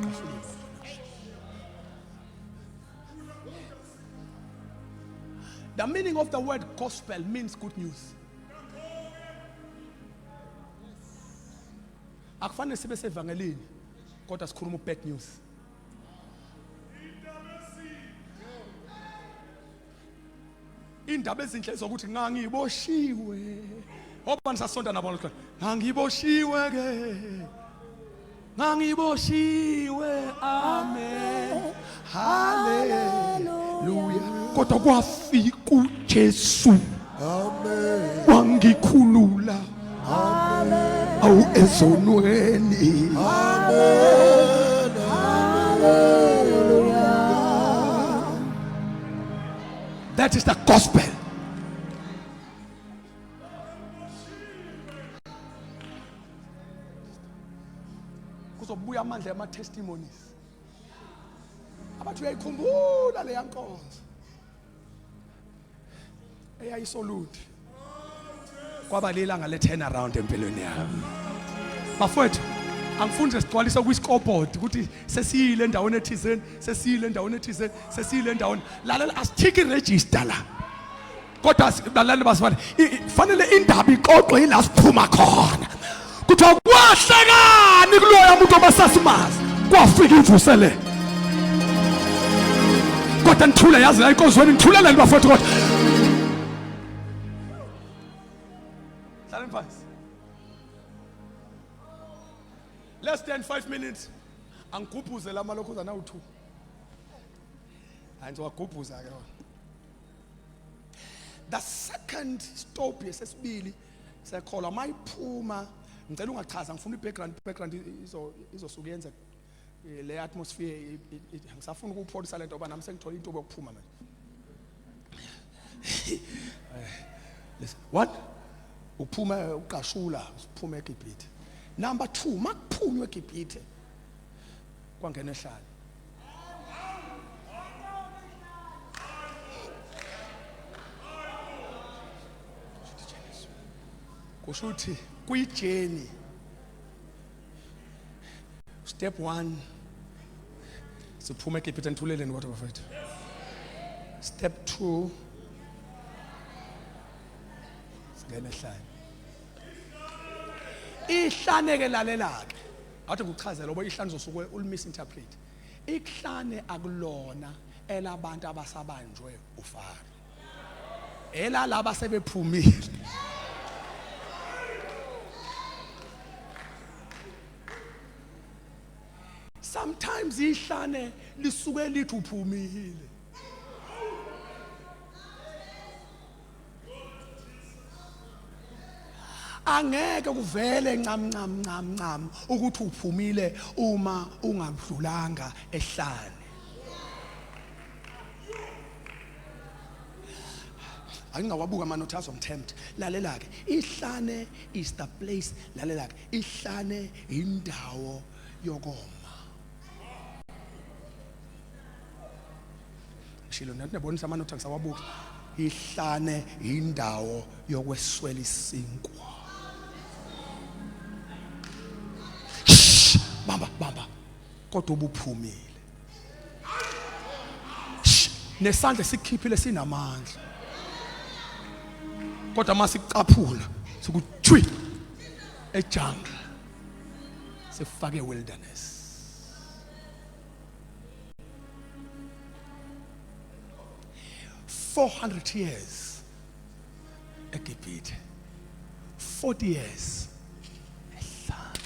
qashula izibopho. The meaning of the word gospel means good news. Akufanele sibe sevangelini kodwa sikhuluma bad news. Indaba ezinhle zokuthi ngangiboshiwe, ngoba nisasonta nabo lokho, ngangiboshiwe ke, ngangiboshiwe, amen, haleluya, kodwa kwafika uJesu, amen, wangikhulula, amen, awu ezonweni, amen, haleluya. That is the gospel. Kuzobuya amandla ama testimonies. Abathi uyayikhumbula leya nkonzo eyayisoludi, kwaba lilanga le turn around empilweni yami. Bafowethu, angifuni nje sigcwalise kwi-scoreboard ukuthi sesiyile endaweni ethizeni, sesiyile endaweni ethizeni, sesiyile endaweni. Lalela, asithiki register la, kodwa balaleli basifane, fanele indaba ixoxwe yila siphuma khona. Kuthiwa kwahlekani kuloya muntu obasasimazi, kwafika imvuselelo. Kodwa nithule, yazi la enkonzweni nithuleleni bafowethu, kodwa hlaleni phansi. Less than 5 minutes, angigubhuze la malokhuzana awu-2. Hayi, ngizowagubhuza ke wona. The second stop yesesibili sekholwa mayiphuma, ngicela ungachaza, ngifuna i-background, background izosuke yenze le atmosphere. Ngisafuna ukupholisa lento ngoba nami sengithola intuba yokuphuma manje. Listen, one, uphuma uqashula, uphuma eGibhithe. Number 2, makuphunywe eGibhithe kwangena ehlane. Kusho ukuthi kuyijeni, step 1 siphuma eGibhithe, nithuleleni kodwa bafethu. Step 2, singena ehlane. Ihlane ke, lalela ke, athi ngikuchazela ngoba ihlane uzosuke ulimisinterpret. Ihlane akulona Elabantu abasabanjwe uFaro. Elalaba sebephumile. Sometimes ihlane lisuke lithi uphumile. Angeke kuvele ncam ncam ncam ncam ukuthi uphumile uma ungadlulanga ehlane. Angingawabuka amanothi azongithempt. Lalela ke, ihlane is the place. Lalela ke, ihlane indawo yokoma. Ngishilo nathi nabonisa amanothi angisawabuki. Ihlane indawo yokweswela isinkwa. Shh, bamba bamba. Kodwa ubuphumile. Nesandla sikhiphile sinamandla. Kodwa masicaphula sikuthwi ejungle. Sifake wilderness. 400 years eGibhithe, 40 years ehlane.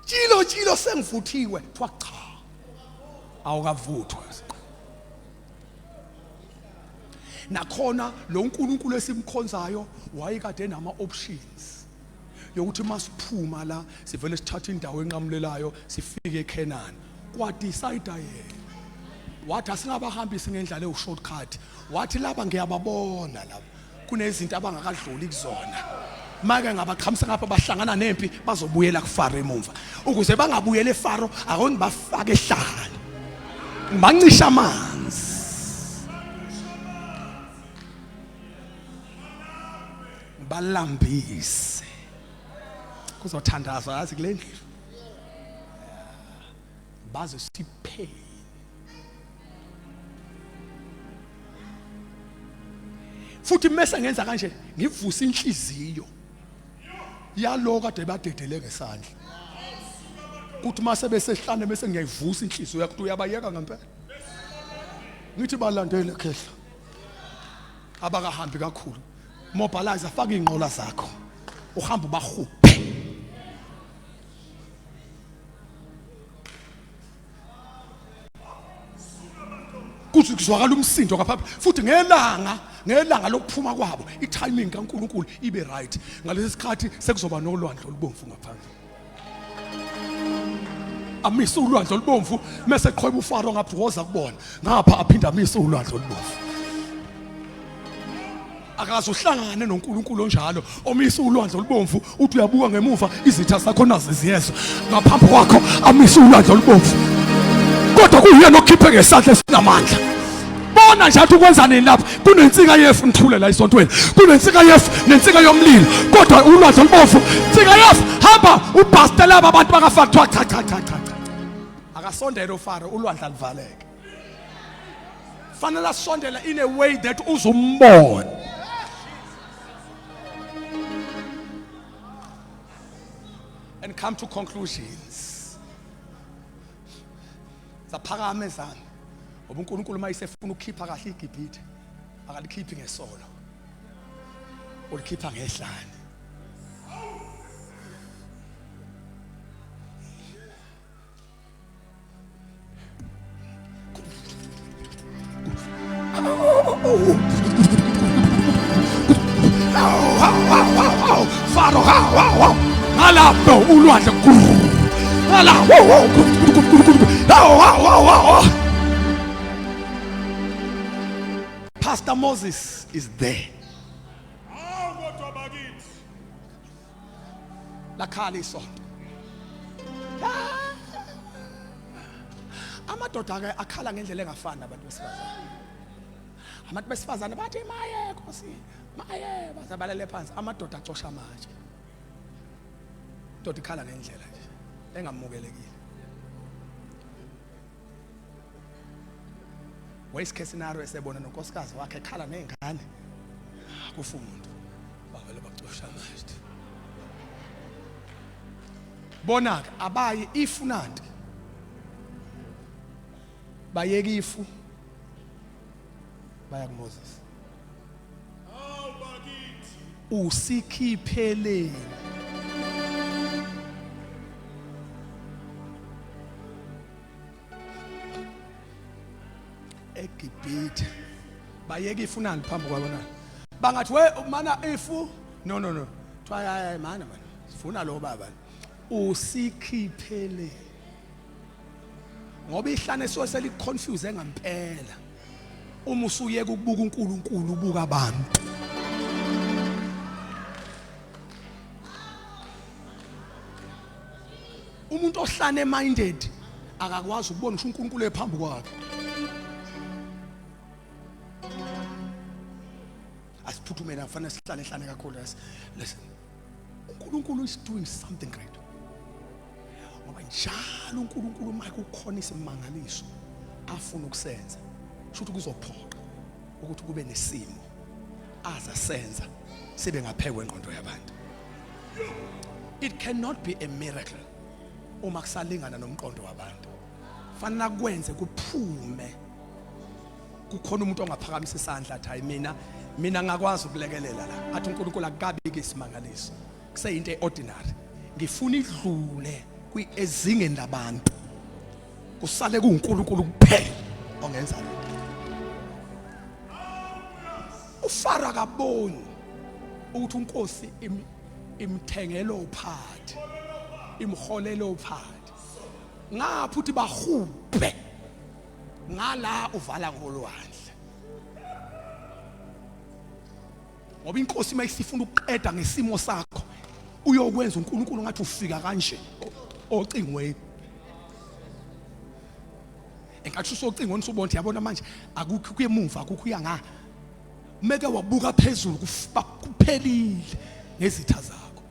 Tshilo tshilo sengivuthiwe, kuthiwa cha, awukavuthwa. Nakhona lo nkulunkulu esimkhonzayo wayekade nama options yokuthi masiphuma la sivele sithathe indawo enqamulelayo sifike eCanaan. Kwadecide yena, wathi asingabahambisi ngendlela ewu-shortcut. Wathi laba ngiyababona laba kunezinto abangakadluli kuzona, make ngabaqhamisa ngapha bahlangana nempi bazobuyela kuFaro emumva. Ukuze bangabuyeli eFaro, ake ngibafake ehlane, ngibancisha amanzi, balambise. Kuzothandazwa yazi kule ndlu, baze siphele. Futhi mese ngenza kanje, ngivusa inhliziyo yalo kade badedele ngesandla, kuthi mase besehlane bese ngiyayivusa inhliziyo yakho, uyabayeka ngempela. Ngithi balandele khehla, abakahambi kakhulu, mobilize, afaka inqola zakho uhamba ubahuphe. Kuthi kuzwakala umsindo ngapha futhi ngelanga lokuphuma kwabo, i-timing kaNkuluNkulu ibe right. Ngalesi sikhathi sekuzoba nolwandle olubomvu ngaphandle, amise ulwandle olubomvu, mese qhweba uFaro ngapha, woza kubona ngapha, aphinda amise ulwandle olubomvu. Akaze uhlangane noNkulunkulu onjalo omisa ulwandle olubomvu, uthi uyabuka ngemuva izitha zakho nazo ziyezwa ngaphambi kwakho, amise ulwandle olubomvu, kodwa kuyena okhiphe ngesandla esinamandla. Bona nje athi ukwenza nini lapha, kunensika yefu, nithule la esontweni, kunensika yefu nensika yomlilo, kodwa ulwandle olubomvu, nsika yefu, hamba ubhaste laba abantu bakaFaro. Kuthiwa cha cha cha cha cha, akasondele uFaro, ulwandle aluvaleke. Fanele asondele in a way that uzombona. And come to conclusions. Zaphakama ezami, ngoba uNkulunkulu uma esefuna ukukhipha kahle iGibhithe akalikhiphi ngesolo, ulikhipha ngehlane. Faro, ngalapho ulwandle ngala. Pastor Moses is there. Lakhala isonto. Amadoda ke akhala ngendlela engafani nabantu besifazane. Abantu besifazane bathi maye Nkosi, maye, bazabalele phansi. Amadoda acosha amatshe. Indoda ikhala ngendlela nje engamukelekile. Worst case scenario, esebona nonkosikazi wakhe ekhala nezingane, akufa umuntu, bavele bacosha amatshe. Bona ke abayi ifunanti. Bayeka ifu baya kuMoses. Usikhipheleni. eGibhithe bayeka ifunani phambi kwabo na bangathi we mana ifu no no no kuthiwa hayi mana mana sifuna lo baba usikhiphele ngoba ihlane so seliconfuse ngempela uma usuyeka ukubuka uNkulunkulu ubuka abantu umuntu ohlane minded akakwazi ukubona ukuthi uNkulunkulu ephambi kwakhe asiphuthumeni afanele sihlale hlane kakhulu yes listen uNkulunkulu is doing something great ngoba njalo uNkulunkulu uma kukhona isimangaliso afuna ukusenza shuthi kuzophoqa ukuthi kube nesimo aza senza sibe ngaphekwe ingqondo yabantu it cannot be a miracle uma kusalingana nomqondo wabantu fanele kwenze kuphume kukhona umuntu ongaphakamisa isandla athi hayi mina mina ngakwazi ukulekelela la athi uNkulunkulu akukabi ke isimangaliso kuseyinto eordinary ngifuna idlule kwiezingeni labantu kusale kuuNkulunkulu kuphela ongenza lokho uFaro akaboni ukuthi uNkosi imthengela uphathi imholela uphathi ngapha uthi bahubhe ngala uvala ngolwandle ngoba inkosi uma isifuna ukuqeda ngesimo sakho uyokwenza uNkulunkulu ngathi ufika kanje ocingweni enkathi usocingweni usubona ukuthi yabona manje akukho kuyemuva akukho uya nga meke wabuka phezulu kuphelile ngezitha zakho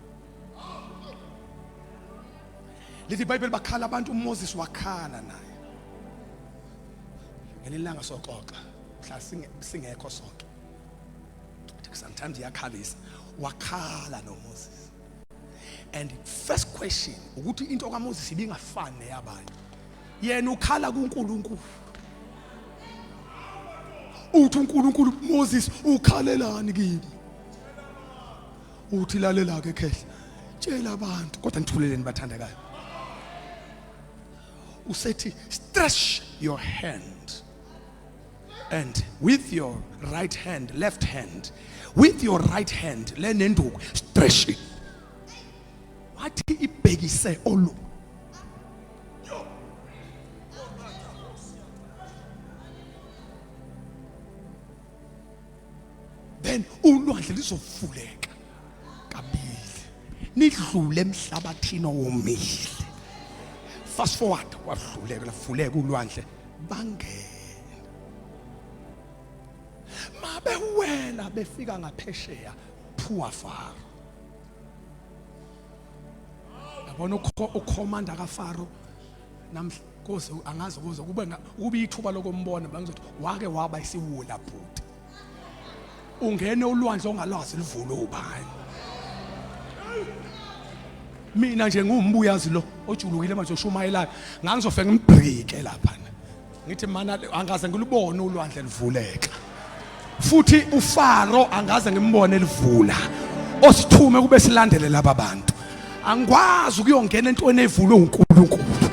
lithi iBhayibheli bakhala abantu uMoses wakhala naye ngelilanga soxoxa mhla singekho sonke sometimes iyakhalisa wakhala noMoses and first question ukuthi into kaMoses ibingafani neyabanye yena ukhala kuNkulunkulu uthi uNkulunkulu Moses ukhalelani kimi uthi lalela ke khehla tshela abantu kodwa nithuleleni bathandekayo usethi stretch your hand and with your right hand left hand with your right hand lenenduku stretch it wathi ibhekise olu then ulwandle lizovuleka kabili nidlule emhlabathini owomile fast forward wadluleka lavuleka ulwandle bangena mabewela befika ngaphesheya poor Faro yabona ukhomanda kaFaro namhla kuze angazi kuze kube kube ithuba lokumbona bangizothi wake waba isiwula bhuti ungene ulwandle ongalwazi livule ubani mina nje ngumbuyazi lo ojulukile manje oshumayelayo ngangizofike ngimbrike lapha ngithi mana angaze ngilubone ulwandle livuleka futhi uFaro angaze ngimbone livula osithume kube silandele laba bantu angikwazi ukuyongena entweni evulwe uNkulunkulu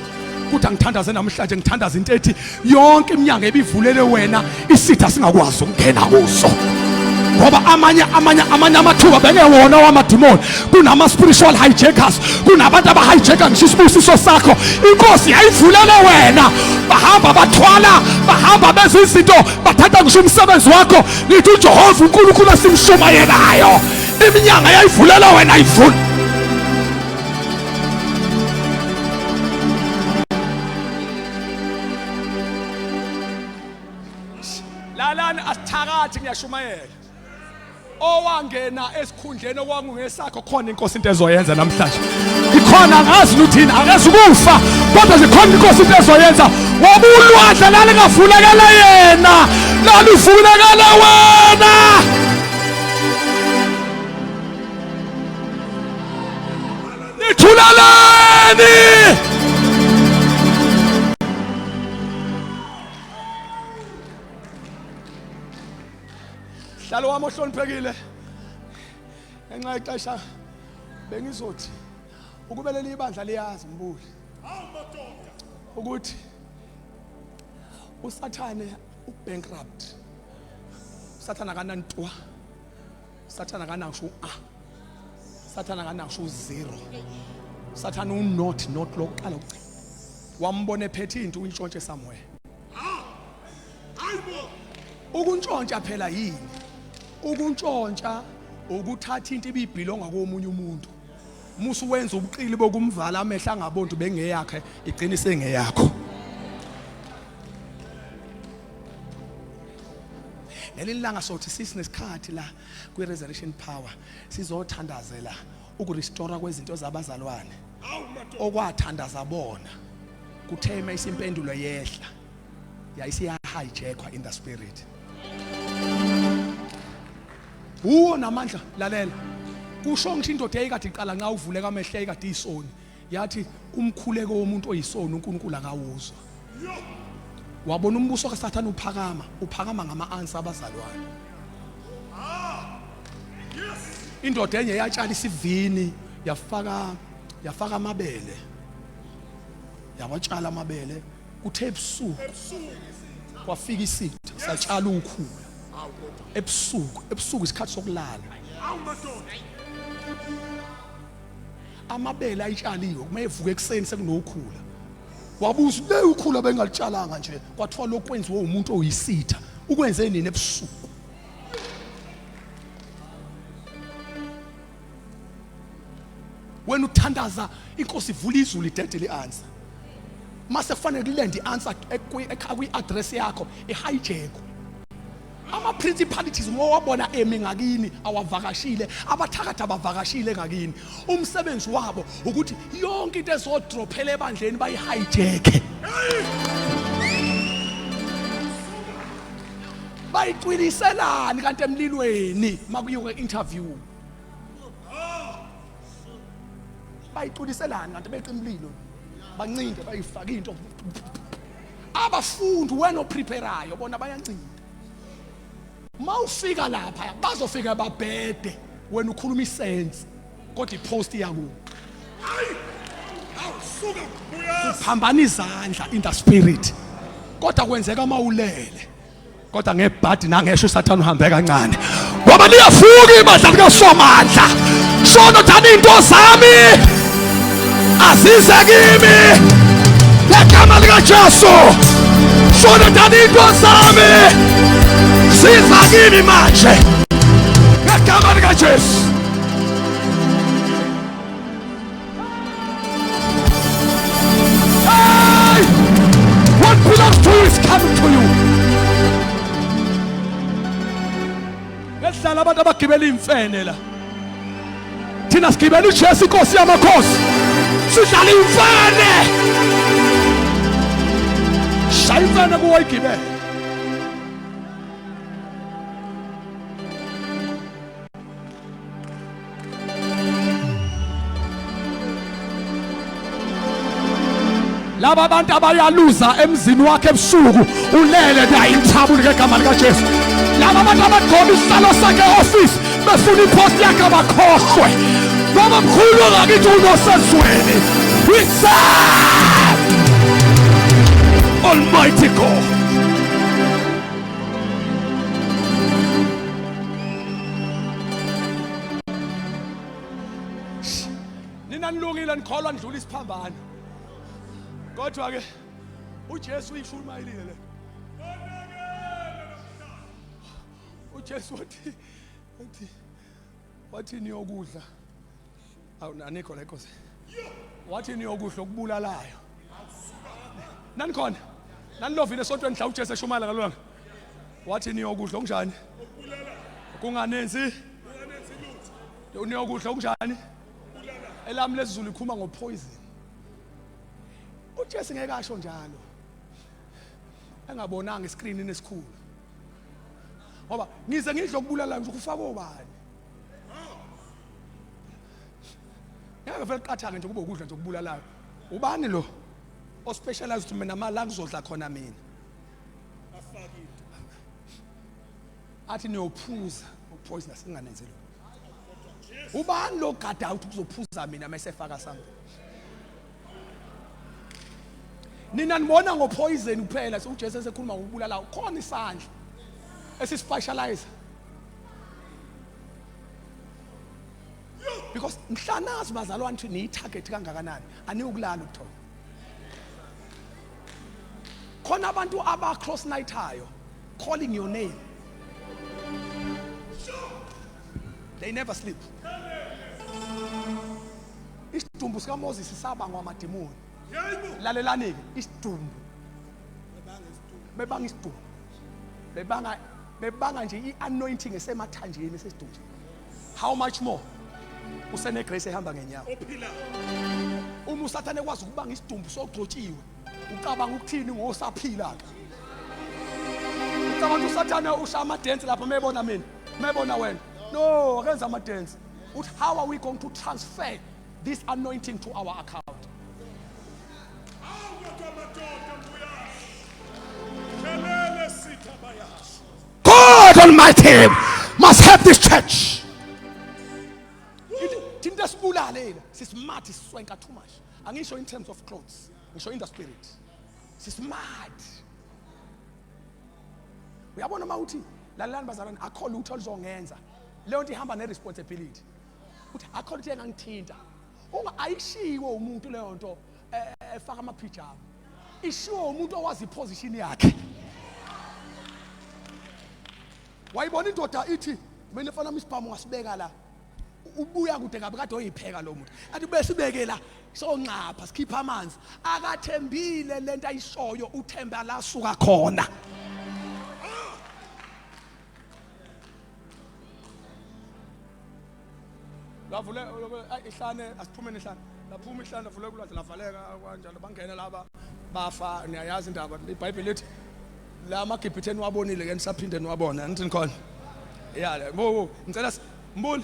kuthi angithandaze namhlanje ngithandaza into ethi yonke iminyango ebivulele wena isitha singakwazi ukungena kuso ngoba amanye amanye amanye amathuba bengewona wamadimoni kunama spiritual hijackers kunabantu abahijacka ngisho isibusiso sakho inkosi yayivulele wena bahamba bathwala bahamba benza izinto bathatha ngisho umsebenzi wakho ngithi uJehova uNkulunkulu asimshumayelayo iminyanga yayivulela wena ayivula lalani asithakathi ngiyashumayela owangena esikhundleni okwakungesakho khona inkosi into ezoyenza namhlanje ikhona angazi luthini akezi ukufa kodwa zikhona inkosi into ezoyenza ngoba ulwandle lalingavulekele yena lalivulekele wena nithulaleni Sihlalo wami ohloniphekile, ngenxa yexesha bengizothi ukube leli ibandla liyazi mbuli ukuthi uSathane ubankrupt. USathane akanantwa, uSathane akanasho u-a, uSathane akanasho u-zero, uSathane u-not not lokuqala ukugcina. Wambona ephethe into uyintshontshe somewhere. Ukuntshontsha phela yini? Ukuntshontsha ukuthatha into ibibhilonga komunye umuntu, musu wenza ubuqili bokumvala amehlo angaboni bengeyakhe, igcina isengeyakho. Ngelinye ilanga sothi sisinesikhathi la kwi-resurrection power sizothandazela ukurestora kwezinto zabazalwane okwathandaza bona, kuthema isimpendulo yehla yayisiya-hijackwa in the spirit. Uwo namandla, lalela, kusho ngisho indoda eyayikade iqala nxa uvuleka amehlo, eyayikade iyisoni, yathi umkhuleko womuntu oyisoni uNkulunkulu akawuzwa. Wabona umbuso kaSathane uphakama, uphakama ngama-ansa abazalwane. Indoda enye yatshala isivini, yafaka amabele, yawatshala amabele. Kuthe ebusuku kwafika isitha satshala ukhula ebusuku. Ebusuku isikhathi sokulala, amabele ayitshaliwe, kuma evuka ekuseni sekunokhula. Wabuza le ukhula bengalitshalanga nje, kwathiwa lokwenziwe umuntu oyisitha, ukwenze nini ebusuku? Wena uthandaza inkosi ivula izulu idedele i-answer, mase kufanele kulende i-answer kwi-address yakho ihijack. Ama-principalities ngowabona emi ngakini awavakashile, abathakathi abavakashile ngakini. Umsebenzi wabo ukuthi yonke into ezodrophela ebandleni bayihijack, bayicwiliselani kanti emlilweni makuyiwe interview, bayicwiliselani kanti beqa imlilo, bancinde bayifake into. Abafundi wena opreparayo bona bayancinda. Mawufika lapha bazofika babhede, wena ukhuluma isense kodwa ipost iyakuwe. Uphambana izandla in the spirit, kodwa kwenzeka mawulele. Kodwa ngebhadi nangesho uSathane uhambe kancane, ngoba liyavuka ibandla likaSomandla. Shono thani into zami azize kimi ngegama likaJesu. Shono thani into zami ziza kimi manje ngegama likaJesu. Hey! What belongs to you is coming to you. Ngehlala abantu abagibela imfene la. Thina sigibela uJesu inkosi yamakhosi. Sidlala imfene. Shaya imfene kuwo igibele. Laba bantu abayaluza emzini wakhe ebusuku ulele naye imthabule ngegama likaJesu. Laba bantu abagcoba isihlalo sakhe e-office befuna ipost yakhe abakhohlwe, ngoba mkhulu ngakithi unosezweni. We serve Almighty God. Nina nilungile, nikholwa nidlula isiphambano, kodwa ke uJesu uyishumayelile le. UJesu wathi niyokudla, awu anikho la inkosi, wathi niyokudla okubulalayo. Nanikhona nanilovile esontweni mhla uJesu eshumayela ngalolanga, wathi niyokudla okunjani kunganenzi, niyokudla okunjani. Elami lesiZulu ikhuluma ngopoison. uJesu ngeke asho njalo engabonanga iscreen esikhulu, ngoba ngize ngidle okubulala nje ufaka obani, ngeke vele qathange nje kube ukudla nje okubulalayo. Ubani lo ospecialize ukuthi mina mala kuzodla khona mina? Athi niyophuza, upoison singanenze lo. Ubani lo gada uthi kuzophuza mina mase faka something. Nina nibona ngopoison kuphela uJesu esekhuluma ngokubulala khona isandla esispecialize. Because mhla nazi bazalwane ukuthi niyi target kangakanani aniyukulala ukuthola. Khona abantu aba cross nightayo calling your name. They never sleep. Isidumbu sika Moses sabangwa amadimoni. Lalelani ke isidumbu. Bebanga isidumbu. Bebanga bebanga nje ianointing esemathanjeni sesidumbu. How much more? Usene grace ehamba ngenyawo. Uma uSathane ekwazi ukubanga isidumbu sogcotshiwe, ucabanga ukuthini ngosaphila ke? Ucabanga uSathane ushaya ama dance lapha mebona mina, mebona wena. No, akenza ama dance. Uthi how are we going to transfer this anointing to our account? God Almighty must help this church. Thina esibulale sismart siswenka too much. Angisho in terms of clothes, ngisho in the spirit. Sismart. Uyabona uma uthi lalelani bazalwane akho lutho oluzongenza. Leyo nto ihamba ne responsibility. Uthi akho lutho engangithinta. Unga ayishiwo umuntu leyo nto efaka amaphijama. Ishiwo umuntu owazi iposition yakhe. Wayibona indoda ithi mina mfana isibhamu ngasibeka la. Ubuya kude kabi kade oyipheka lo muntu. Athi besibeke la sonqapha sikhipha amanzi. Akathembile lento ayishoyo uthemba la suka khona. Lavule ihlane asiphumeni ihlane. Laphuma ihlane lavule kulwandle lavaleka kanjalo bangena laba bafa niyayazi indaba iBhayibheli lithi la maGibhithe niwabonile ke nisaphinde niwabona nithi nikhona. Yeah, bo ngicela Mbuli.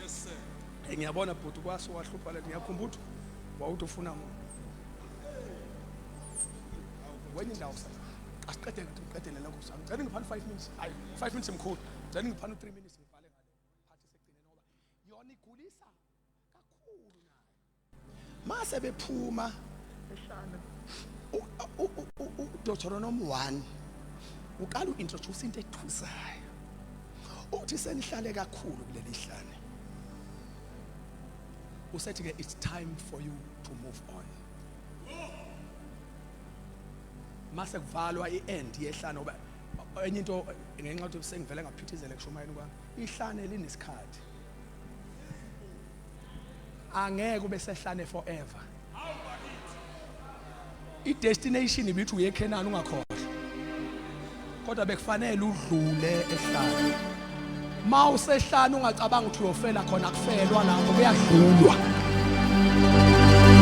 Yes sir. Ngiyabona bhuti kwaso wahlupha le ngiyakhumbula ukuthi wawuthi ufuna wenye indawo kusasa. Asiqede ngiqedele lokho kusasa. Ngicela ngiphane 5 minutes. Hayi 5 minutes mkhulu. Ngicela ngiphane 3 minutes ngibhale ngale. Phathi segcine ngoba yona igulisa kakhulu nayo. Mase bephuma ehlane uDeuteronomy 1 uqala uintroduce into ethusayo. Uthi senihlale kakhulu kuleli hlane. Usethi ke it's time for you to move on. Mase kuvalwa iend yehlane ngoba enye into ngenxa yokuthi sengivele ngaphithizela ekushumayeni kwami ihlane linesikhathi. Angeke ube sehlane forever. I-destination ibithi uye eKhenani ungakhohlwa. Kodwa bekufanele udlule ehlane. Ma usehlane ungacabanga ukuthi uyofela khona kufelwa lapho kuyadlulwa.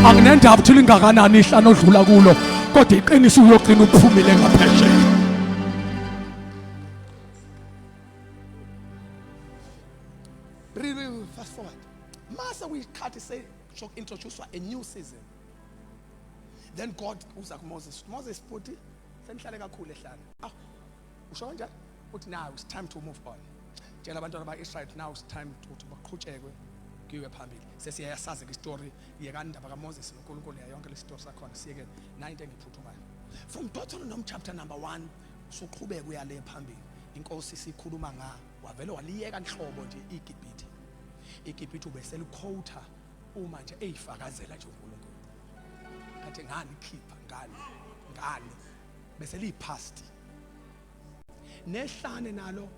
Anginendaba ukuthi lingakanani ihlane odlula kulo kodwa iqiniso uyogcina uphumile ngaphesheya. Really fast forward. Mase kuyikhathi se introduce a new season. Then God uza kuMoses. Moses bhuti senihlale kakhulu ehlane. Ah, usho kanjani? Uthi now it's time to move on. Tshela abantwana ba-Israel now it's time to baqhutshekwe kuyiwe phambili. Sesiyayasazi ke story yekani indaba kaMoses noNkulunkulu yayonke le story sakhona siyeke nayo into engiphuthumayo. From Deuteronomy chapter number 1 usuqhubeka uyale phambili. Inkosi isikhuluma nga wavele waliyeka nhlobo nje iGibhithe. iGibhithe ubeselikhowutha uma nje eyifakazela nje uNkulunkulu. Athi ngani khipha ngani ngani bese liyipast. Nehlane nalo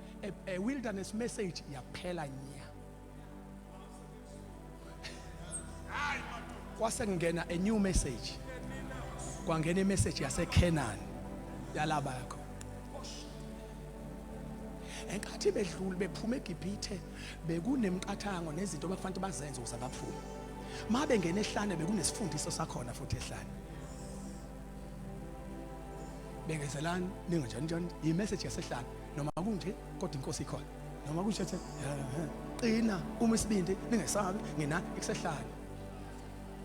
a wilderness message yaphela nya. Kwase kungena a new message. Kwangena imessage yaseCanaan yalaba yakho. Enkathi bedlula bephuma eGibhithe bekunemiqathango nezinto abakufanele bazenze ukuze baphume. Ma bengena ehlane bekunesifundiso sakhona futhi ehlane. Bengezelani ninganjani njani i-message yasehlane noma kunje kodwa inkosi ikhona. Noma kunje qina uma isibindi ningesabi ngina ikusehlane.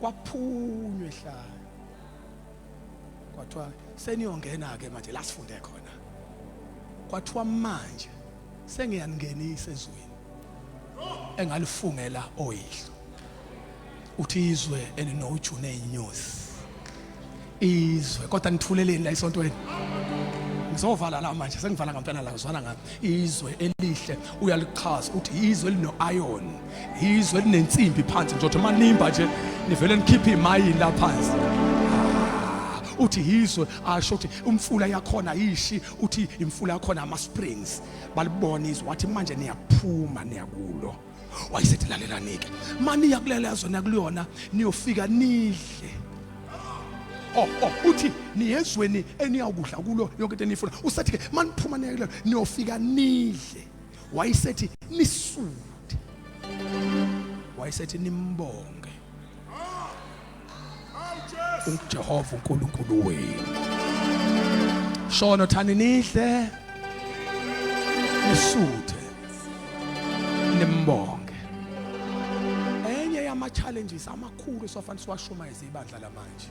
Kwaphunywa ehlane. Kwathiwa seniyongena ke manje la sifunde khona. Kwathiwa manje Sengiyaningenisa ezweni engalifungela oyihlo. Uthi izwe elinoju nezinyosi. Izwe kodwa nithuleleni la esontweni. Ngizovala la manje sengivala ngempela la uzwana ngami. Izwe elihle uyalichaza uthi izwe elino iron, izwe elinensimbi phansi nje uthi manimba nje nivele nikhiphe imayini la phansi. Ah, uthi izwe asho ukuthi umfula yakhona ishi uthi imfula yakhona ama springs balibona izwe wathi manje niyaphuma niyakulo wayesethi lalelani-ke maniya kulela zwe nakuliyona niyofika nidle oh oh uthi niyezweni eniyakudla kulo yonke into eniyifuna usethi ke maniphuma niya kulelo niyofika nidle wayesethi nisuthe wayesethi nimbonge uJehova uNkulunkulu wenu shono thani nidle nisuthe nimbonge enye yama challenges amakhulu sofanele siwashumayeze ibandla lamanje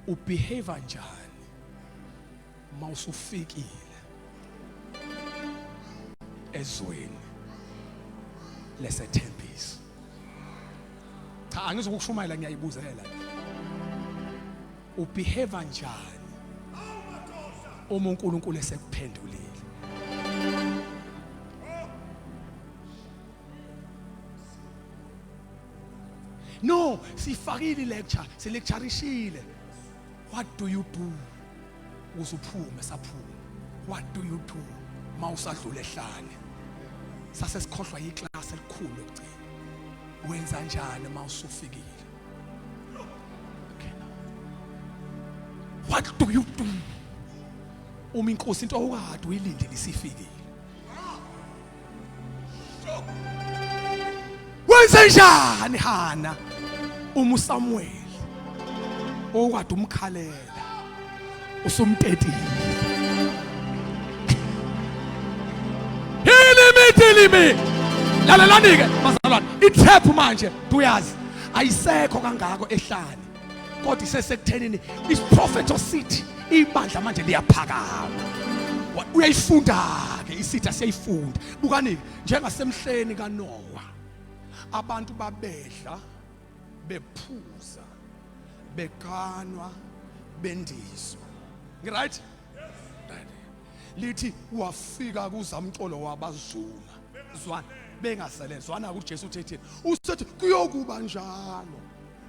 ubehave njani mawusufikile ezweni lesethembiso cha angizokushumayela ngiyayibuzela ubehave njani uma uNkulunkulu esekuphendulile no sifakile lecture silecturishile what do you do ukuze uphume saphuma what do you do mawusadlula ehlane sase sikhohlwa yiclass elikhulu lokugcina wenza njani mawusufikile okay what do you do uma inkosi into okade uyilindile isifikile wenze njani Hana uma uSamuel okade umkhalela usumtetile hilimi lalelani ke bazalwane itrap manje uyazi ayisekho kangako ehlane kodwa isesekuthenini isiprofetho sithi ibandla manje liyaphakama uyayifunda ke isitha siyayifunda bukani njengasemhleni kaNoah abantu babedla bephuza bekanwa bendizwa ngiright lithi wafika kuzamcolo wabazuma zwana bengasele zwana kuJesu uthethini usethi kuyokuba njalo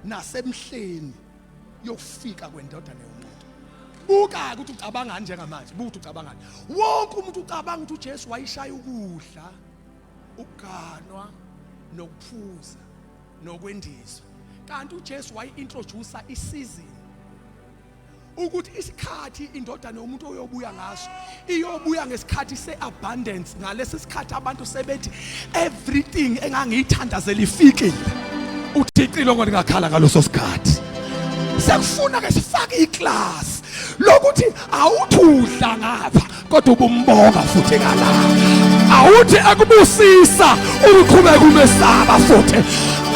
nasemhleni yokufika kwendodana yomuntu buka ukuthi ucabangani njengamanje buka ukuthi ucabangani wonke umuntu ucabanga ukuthi uJesu wayishaya ukudla ukuganwa nokuphuza nokwendiswa kanti uJesu wayi-introduce isizini ukuthi isikhathi indodana yomuntu oyobuya ngaso iyobuya ngesikhathi seabundance ngalesi sikhathi abantu sebethi everything engangiyithandazela ifikile uthi icilongo lingakhala ngaloso sikhathi sekufuna ke sifake iclass lokuthi awuthi udla ngapha kodwa ubumbonga futhi ngala awuthi akubusisa ukuqhubeka umesaba futhi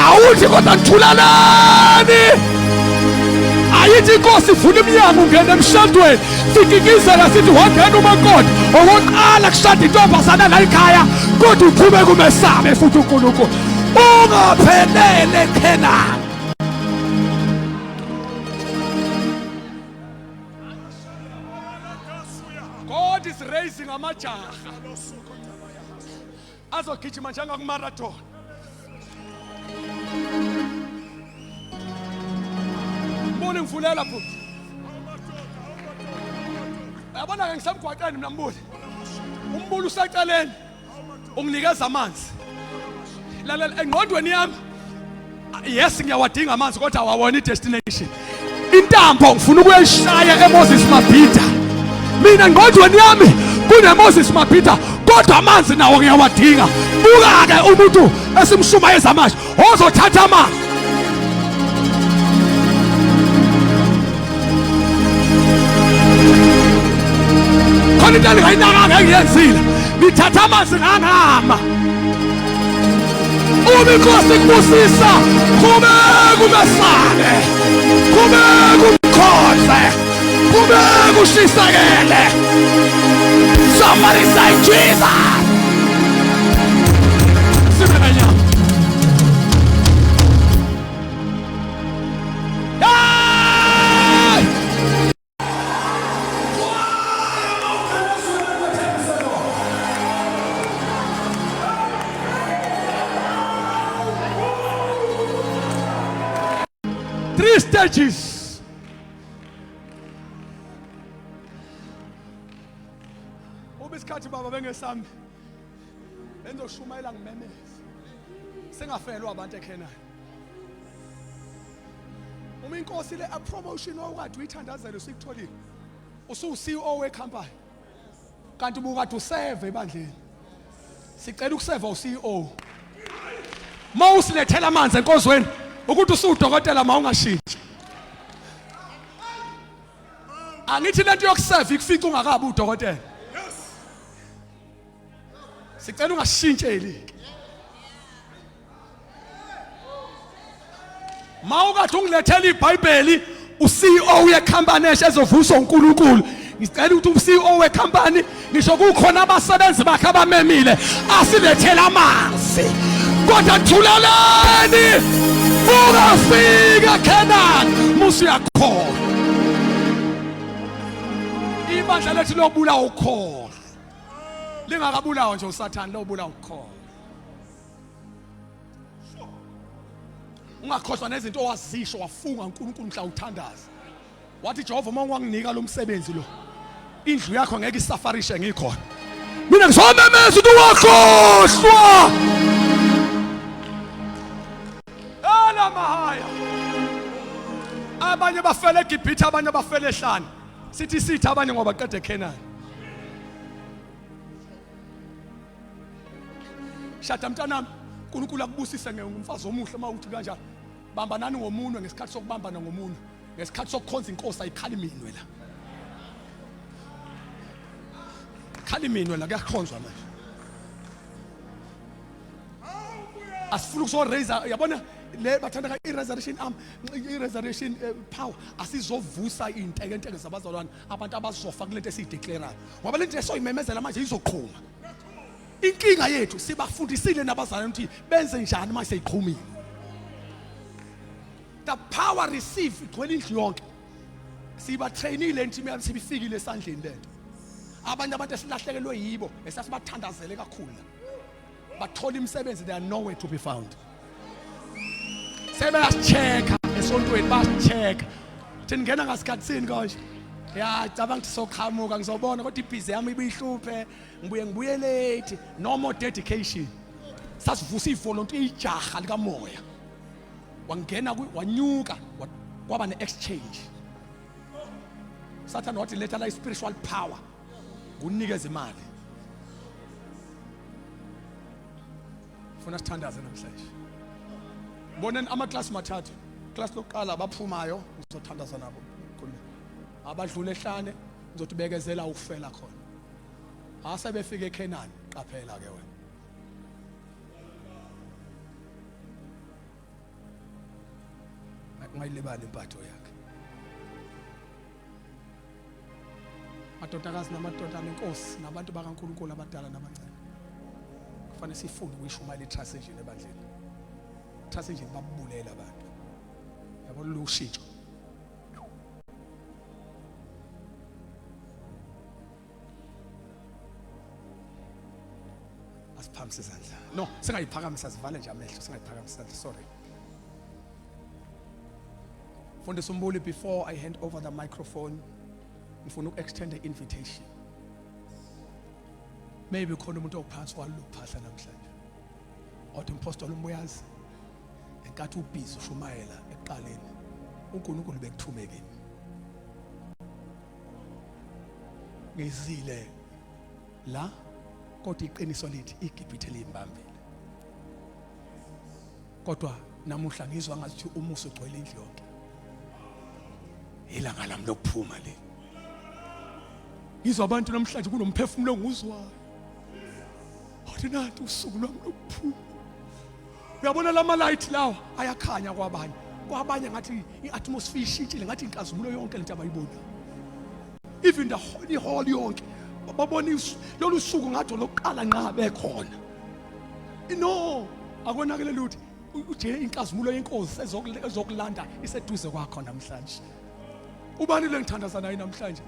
awuthi kodwa nithulalani ayithi inkosi ivula iminyango ungena emshadweni sikikizela sithi wangena umakoti okokuqala kushada intombazana la ekhaya kodwa uqhubeka umesabe futhi uNkulunkulu ungaphelele Khenani God is raising amajaha azogijima njengakumarathon. Mbuli ngivulela bhuti. Yabona ke ngisemgwaqeni mina mbuli. Umbuli useceleni. Unginikeza amanzi. Lalela engqondweni yami yes ngiyawadinga amanzi kodwa awawona i-destination intambo ngifuna ukuyishaya eMoses Mabhida mina ngqondweni yami kuneMoses Mabhida kodwa amanzi nawo ngiyawadinga buka-ke umuntu esimshumayeza manje ozothatha amanzi khona into elingayinakanga engiyenzile ngithatha amanzi ngangama Uma inkosi ikubusisa, qhubeka umesabe, qhubeka umkhonze, qhubeka ushisekele. Somebody say Jesus. Sime kanyama. Hey! Three stages. Uma isikhathi baba bengesami benzoshumayela ngimemeze. Sengafelwa abantu eKhenani. Uma inkosi le promotion owukade uyithandazela usikutholile. Usuwu CEO wecompany. Kanti ubukade useve ebandleni. Sicela ukuseva uCEO. Mawusilethela amanzi enkonzweni ukuthi usudokotela mawungashintshi. Angithi lento yokuseva ikufica ungakabi udokotela. Sicela ungashintsheli. Mawukade ungilethela iBhayibheli uCEO yecompany esha ezovuswa uNkulunkulu. Ngicela ukuthi uCEO wecompany ngisho kukhona abasebenzi bakhe abamemile asilethele amanzi. Kodwa thuleleni ungafika Canaan musu yakhona. Ibandla lethu lobulawa ukholo. Lingakabulawa nje uSathane lobulawa ukholo. Ungakhohlwa nezinto owazisho wafunga uNkulunkulu mhla uthandaza. Wathi Jehova uma unganginika lo msebenzi lo indlu yakho ngeke isafarishe ngikhona. Mina ngizomemeza ukuthi wakhohlwa. Ala mahaya. Abanye bafele eGibhithe abanye bafele ehlane. Sithi sithi abanye ngoba qede eKhenani. Shada mntanami, uNkulunkulu akubusise ngomfazi omuhle uma uthi kanjalo. Bambanani ngomunwe ngesikhathi sokubambana ngomunwe. Ngesikhathi sokukhonza inkosi ayikhali minwe la. Khali minwe la kuyakhonzwa manje. Asifuni ukuso raise yabona le bathanda ka i-resurrection arm i-resurrection eh, power asizovusa iy'ntekenteke zabazalwane abantu abazofa kulento esiyideclarayo ngoba lento esoyimemezela manje izoqhuma inkinga yethu sibafundisile nabazalwane ukuthi benze njani uma seyiqhumile the power receive igcwele indlu yonke sibatrainile inteam yami sibifikile esandleni lento abanye abantu esilahlekelwe yibo esasibathandazele kakhulu la bathola imisebenzi they are nowhere to be found sebeyasichecka esontweni basichecka thina ngena ngasikhathi sini konje ya cabanga ukuthi soqhamuka ngizobona kodwa ibhizi yami ibihluphe ngibuye ngibuye late no more dedication sasivusa ivolontiya ijaha likamoya wangena wanyuka kwaba ne-exchange sathane wathi letha la i-spiritual power ngunikeza imali funa sithandaze namhlanje boneni amaklasi mathathu klasi lokuqala abaphumayo ngizothandaza nabo abadlula ehlane ngizothi bekezela ukufela khona asebefika eKhenani qaphela ke wena ungayilibali impatho yakhe madodakazi namadoda nenkosi nabantu bakaNkulunkulu abadala nabancane kufanele sifunde ukuyishumayela i-transition ebandleni transition babulela abantu yabo lushintsho asiphakamise izandla no singayiphakamisa sivale nje amehlo singayiphakamisa izandla sorry Mfundisi uMbuli before I hand over the microphone ngifuna uku-extend the invitation maybe khona umuntu ophansi walolu phahla namhlanje othi mpostoli umbuyazi ngenkathi ubhizi ushumayela ekuqaleni uNkulunkulu bekuthume kimi ngizile la kodwa iqiniso lithi iGibhithe liyimbambile kodwa namuhla ngizwa ngathi umusa ugcwele indlu yonke ilanga lami lokuphuma leli ngizwa abantu namhlanje kunomphefumulo enguzwayo wathi nanti usuku lwami lokuphuma uyabona lama light lawa ayakhanya kwabanye kwabanye ngathi i-atmosphere ishintshile ngathi inkazimulo yonke lento abayibona even the holy hall yonke Babona lolu suku ngathi lokuqala nqa bekhona. No, akonakele lutho. Uje inkazimulo yenkosi ezokulanda iseduze kwakho namhlanje. Ubani le ngithandaza naye namhlanje?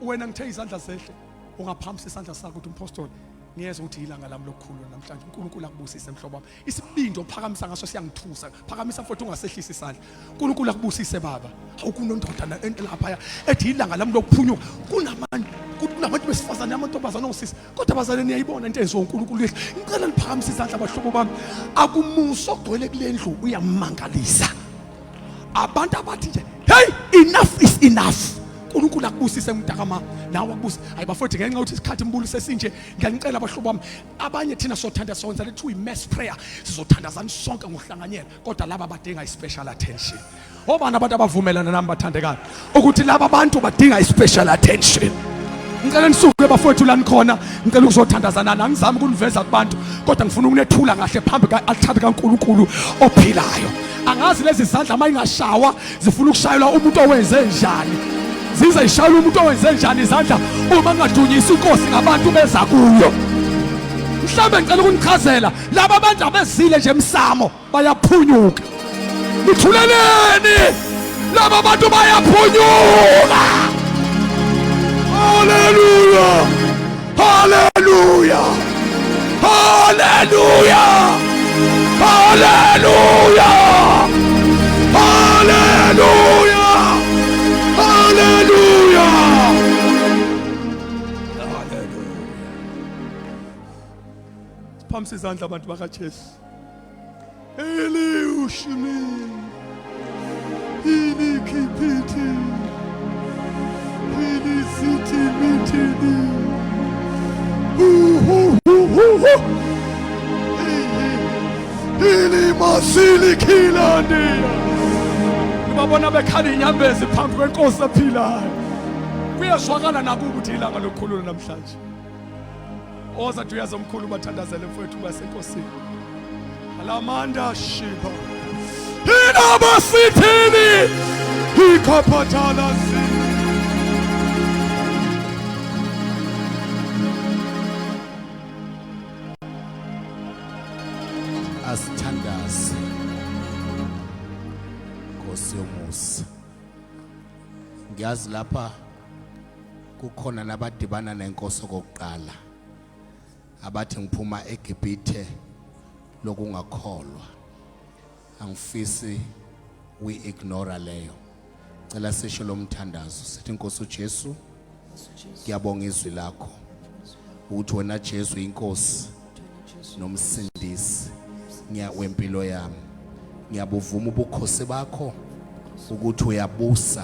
Wena ngithe izandla zehle, ungaphamisa isandla sakho ukuthi umpostoli ngiyezwa ukuthi ilanga lami lokukhulula namhlanje. uNkulunkulu akubusise mhlobo wami. Isibindi ophakamisa ngaso siyangithusa. Phakamisa futhi ungasehlisi isandla. uNkulunkulu akubusise baba. Awukunondoda lapha ethi ilanga lami lokuphunyuka. Kunabantu besifazane, amantombazane, osisi. Kodwa bazalwane niyayibona into enziwa uNkulunkulu yethu. Ngicela niphakamise izandla abahlobo bami. Akumusa ogcwele kule ndlu uyamangalisa. Abantu abathi nje hey enough is enough. uNkulunkulu akubusise mntakama nawe akubusise. Hayi bafowethu, ngenxa yokuthi isikhathi mbulise sinje, ngiyanicela abahlobo bami, abanye thina sothanda sonke lethu i-mass prayer, sizothandazana sonke ngokuhlanganyela, kodwa laba badinga i-special attention. Obani abantu abavumelana nami bathandekayo ukuthi laba bantu badinga i-special attention? Ngicela nisuke bafowethu la nikhona, ngicela ukuzothandaza nani. Angizami ukuniveza kubantu, kodwa ngifuna ukunethula kahle phambi ka-altare kaNkulunkulu ophilayo. Angazi lezi zandla uma ingashawa zifuna ukushayelwa umuntu owenze njani, zize zishayelwe umuntu owenze njani izandla uma kungadunyisi inkosi ngabantu beza kuyo. Mhlawumbe ngicela ukunichazela, laba bantu abezile nje emsamo bayaphunyuka. Nithuleleni? Laba bantu bayaphunyuka. Haleluya, haleluya, haleluya, haleluya, haleluya, haleluya. Siphakamisa izandla abantu bakaJesu. Eliushimi Ilikipiti Ilisiti mitini Hu hu hu hu. Ilimasili khilandia. Nibabona bekhala inyembezi phambi kwenkosi ephilayo. Kuyezwakala nakubo ukuthi ilanga lokukhulula namhlanje. Oza duyaza omkhulu bathandazele mfowethu basenkosini. Alamanda shiba. Inabasithini ikaphathala si. Asithandaze. Nkosi yomusa. Ngiyazi lapha kukhona nabadibana nenkosi okokuqala abathi ngiphuma eGibhithe lokungakholwa. Angifisi we ignore leyo. Cela sisho lo mthandazo sithi, Nkosi uJesu, ngiyabonga izwi lakho ukuthi wena Jesu inkosi nomsindisi ngiya wempilo yami. Ngiyabuvuma ubukhosi bakho ukuthi uyabusa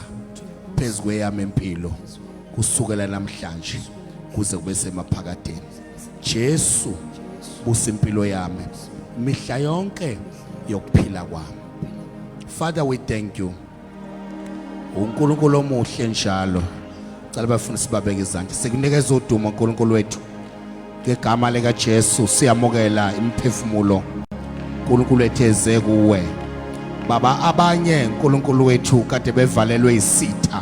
phezu kweyami impilo kusukela namhlanje kuze kube semaphakadeni. Jesu, busa impilo yami mihla yonke yokuphila kwami. Father, we thank you. uNkulunkulu omuhle njalo. Cela bafundisi babeke izandla. Sikunikeza udumo uNkulunkulu wethu. Ngegama lika Jesu siyamukela imiphefumulo uNkulunkulu wethu eze kuwe. Baba, abanye uNkulunkulu wethu kade bevalelwe isitha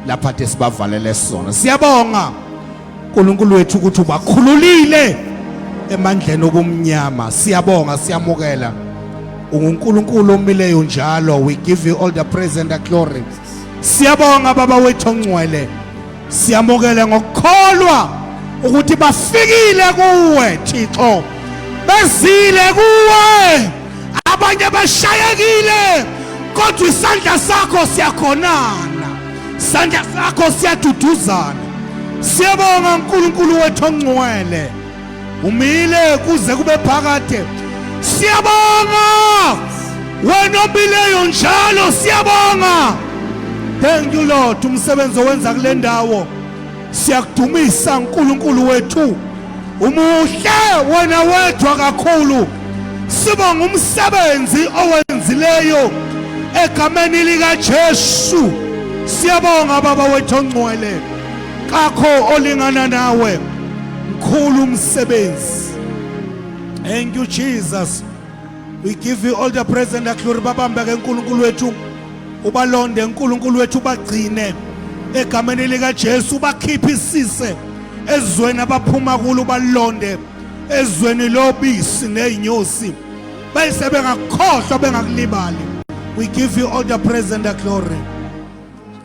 lapha ade sibavalele sona. Siyabonga uNkulunkulu wethu ukuthi ubakhululile emandleni obumnyama. Siyabonga, siyamukela. UnguNkulunkulu omileyo njalo. We give you all the praise and the glory. Siyabonga baba wethu ongcwele. Siyamukela ngokukholwa ukuthi bafikile kuwe Thixo. Bezile kuwe. Abanye bashayekile kodwa isandla sakho siyakhonana. Isandla sakho siyaduduzana. Siyabonga uNkulunkulu wethu ongcwele. Umile kuze kube phakade. Siyabonga wena omileyo njalo, siyabonga. Thank you Lord, umsebenzi owenza kule ndawo. Siyakudumisa uNkulunkulu wethu. Umuhle wena wedwa kakhulu. Sibonga umsebenzi owenzileyo egameni lika Jesu. Siyabonga baba wethu ongcwele. Kakho olingana nawe. Mkhulu umsebenzi. Thank you Jesus. We give you all the praise and the glory. Babambe ke uNkulunkulu wethu. Ubalonde uNkulunkulu wethu, ubagcine egameni lika Jesu, ubakhiphe isise Ezweni abaphuma kulo balonde ezweni lobisi nezinyosi. Bese bengakukhohlwa bengakulibali. We give you all the praise and the glory.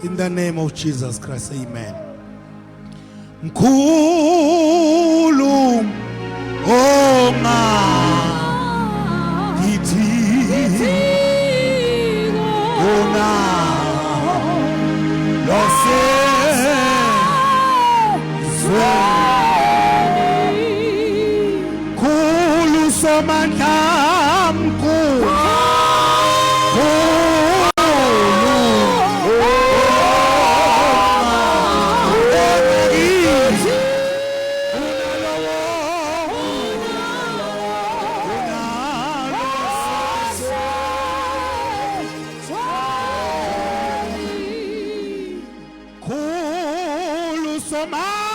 In the name of Jesus Christ, amen. Mkhulu onga ngithi ona lose Khulu somandla mkhulu Khulu somandla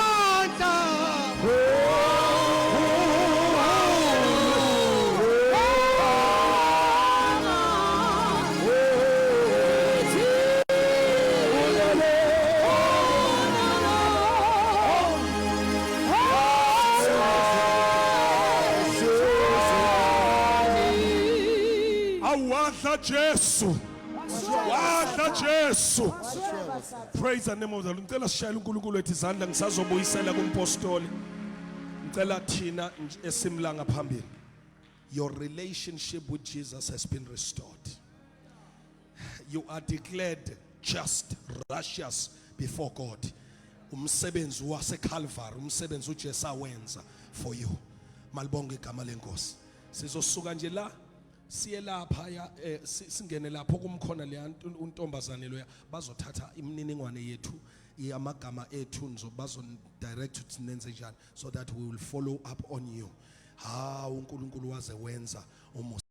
Awadla Jesu. Wadla Jesu. Praise the name of the Lord. Ngicela sishayele uNkulunkulu wethu izandla ngisazobuyisela kumpostoli. Ngicela thina esimlanga phambili. Your relationship with Jesus has been restored. You are declared just, righteous before God. Umsebenzi wase Calvary, umsebenzi uJesu awenza for you. Malibonge igama lenkosi. Sizosuka nje la siye lapha ya eh, singene lapho kumkhona leya untombazane loya bazothatha imininingwane yethu amagama ethu nizobazo direct ukuthi nenze njani so that we will follow up on you. Ha uNkulunkulu waze wenza umusa.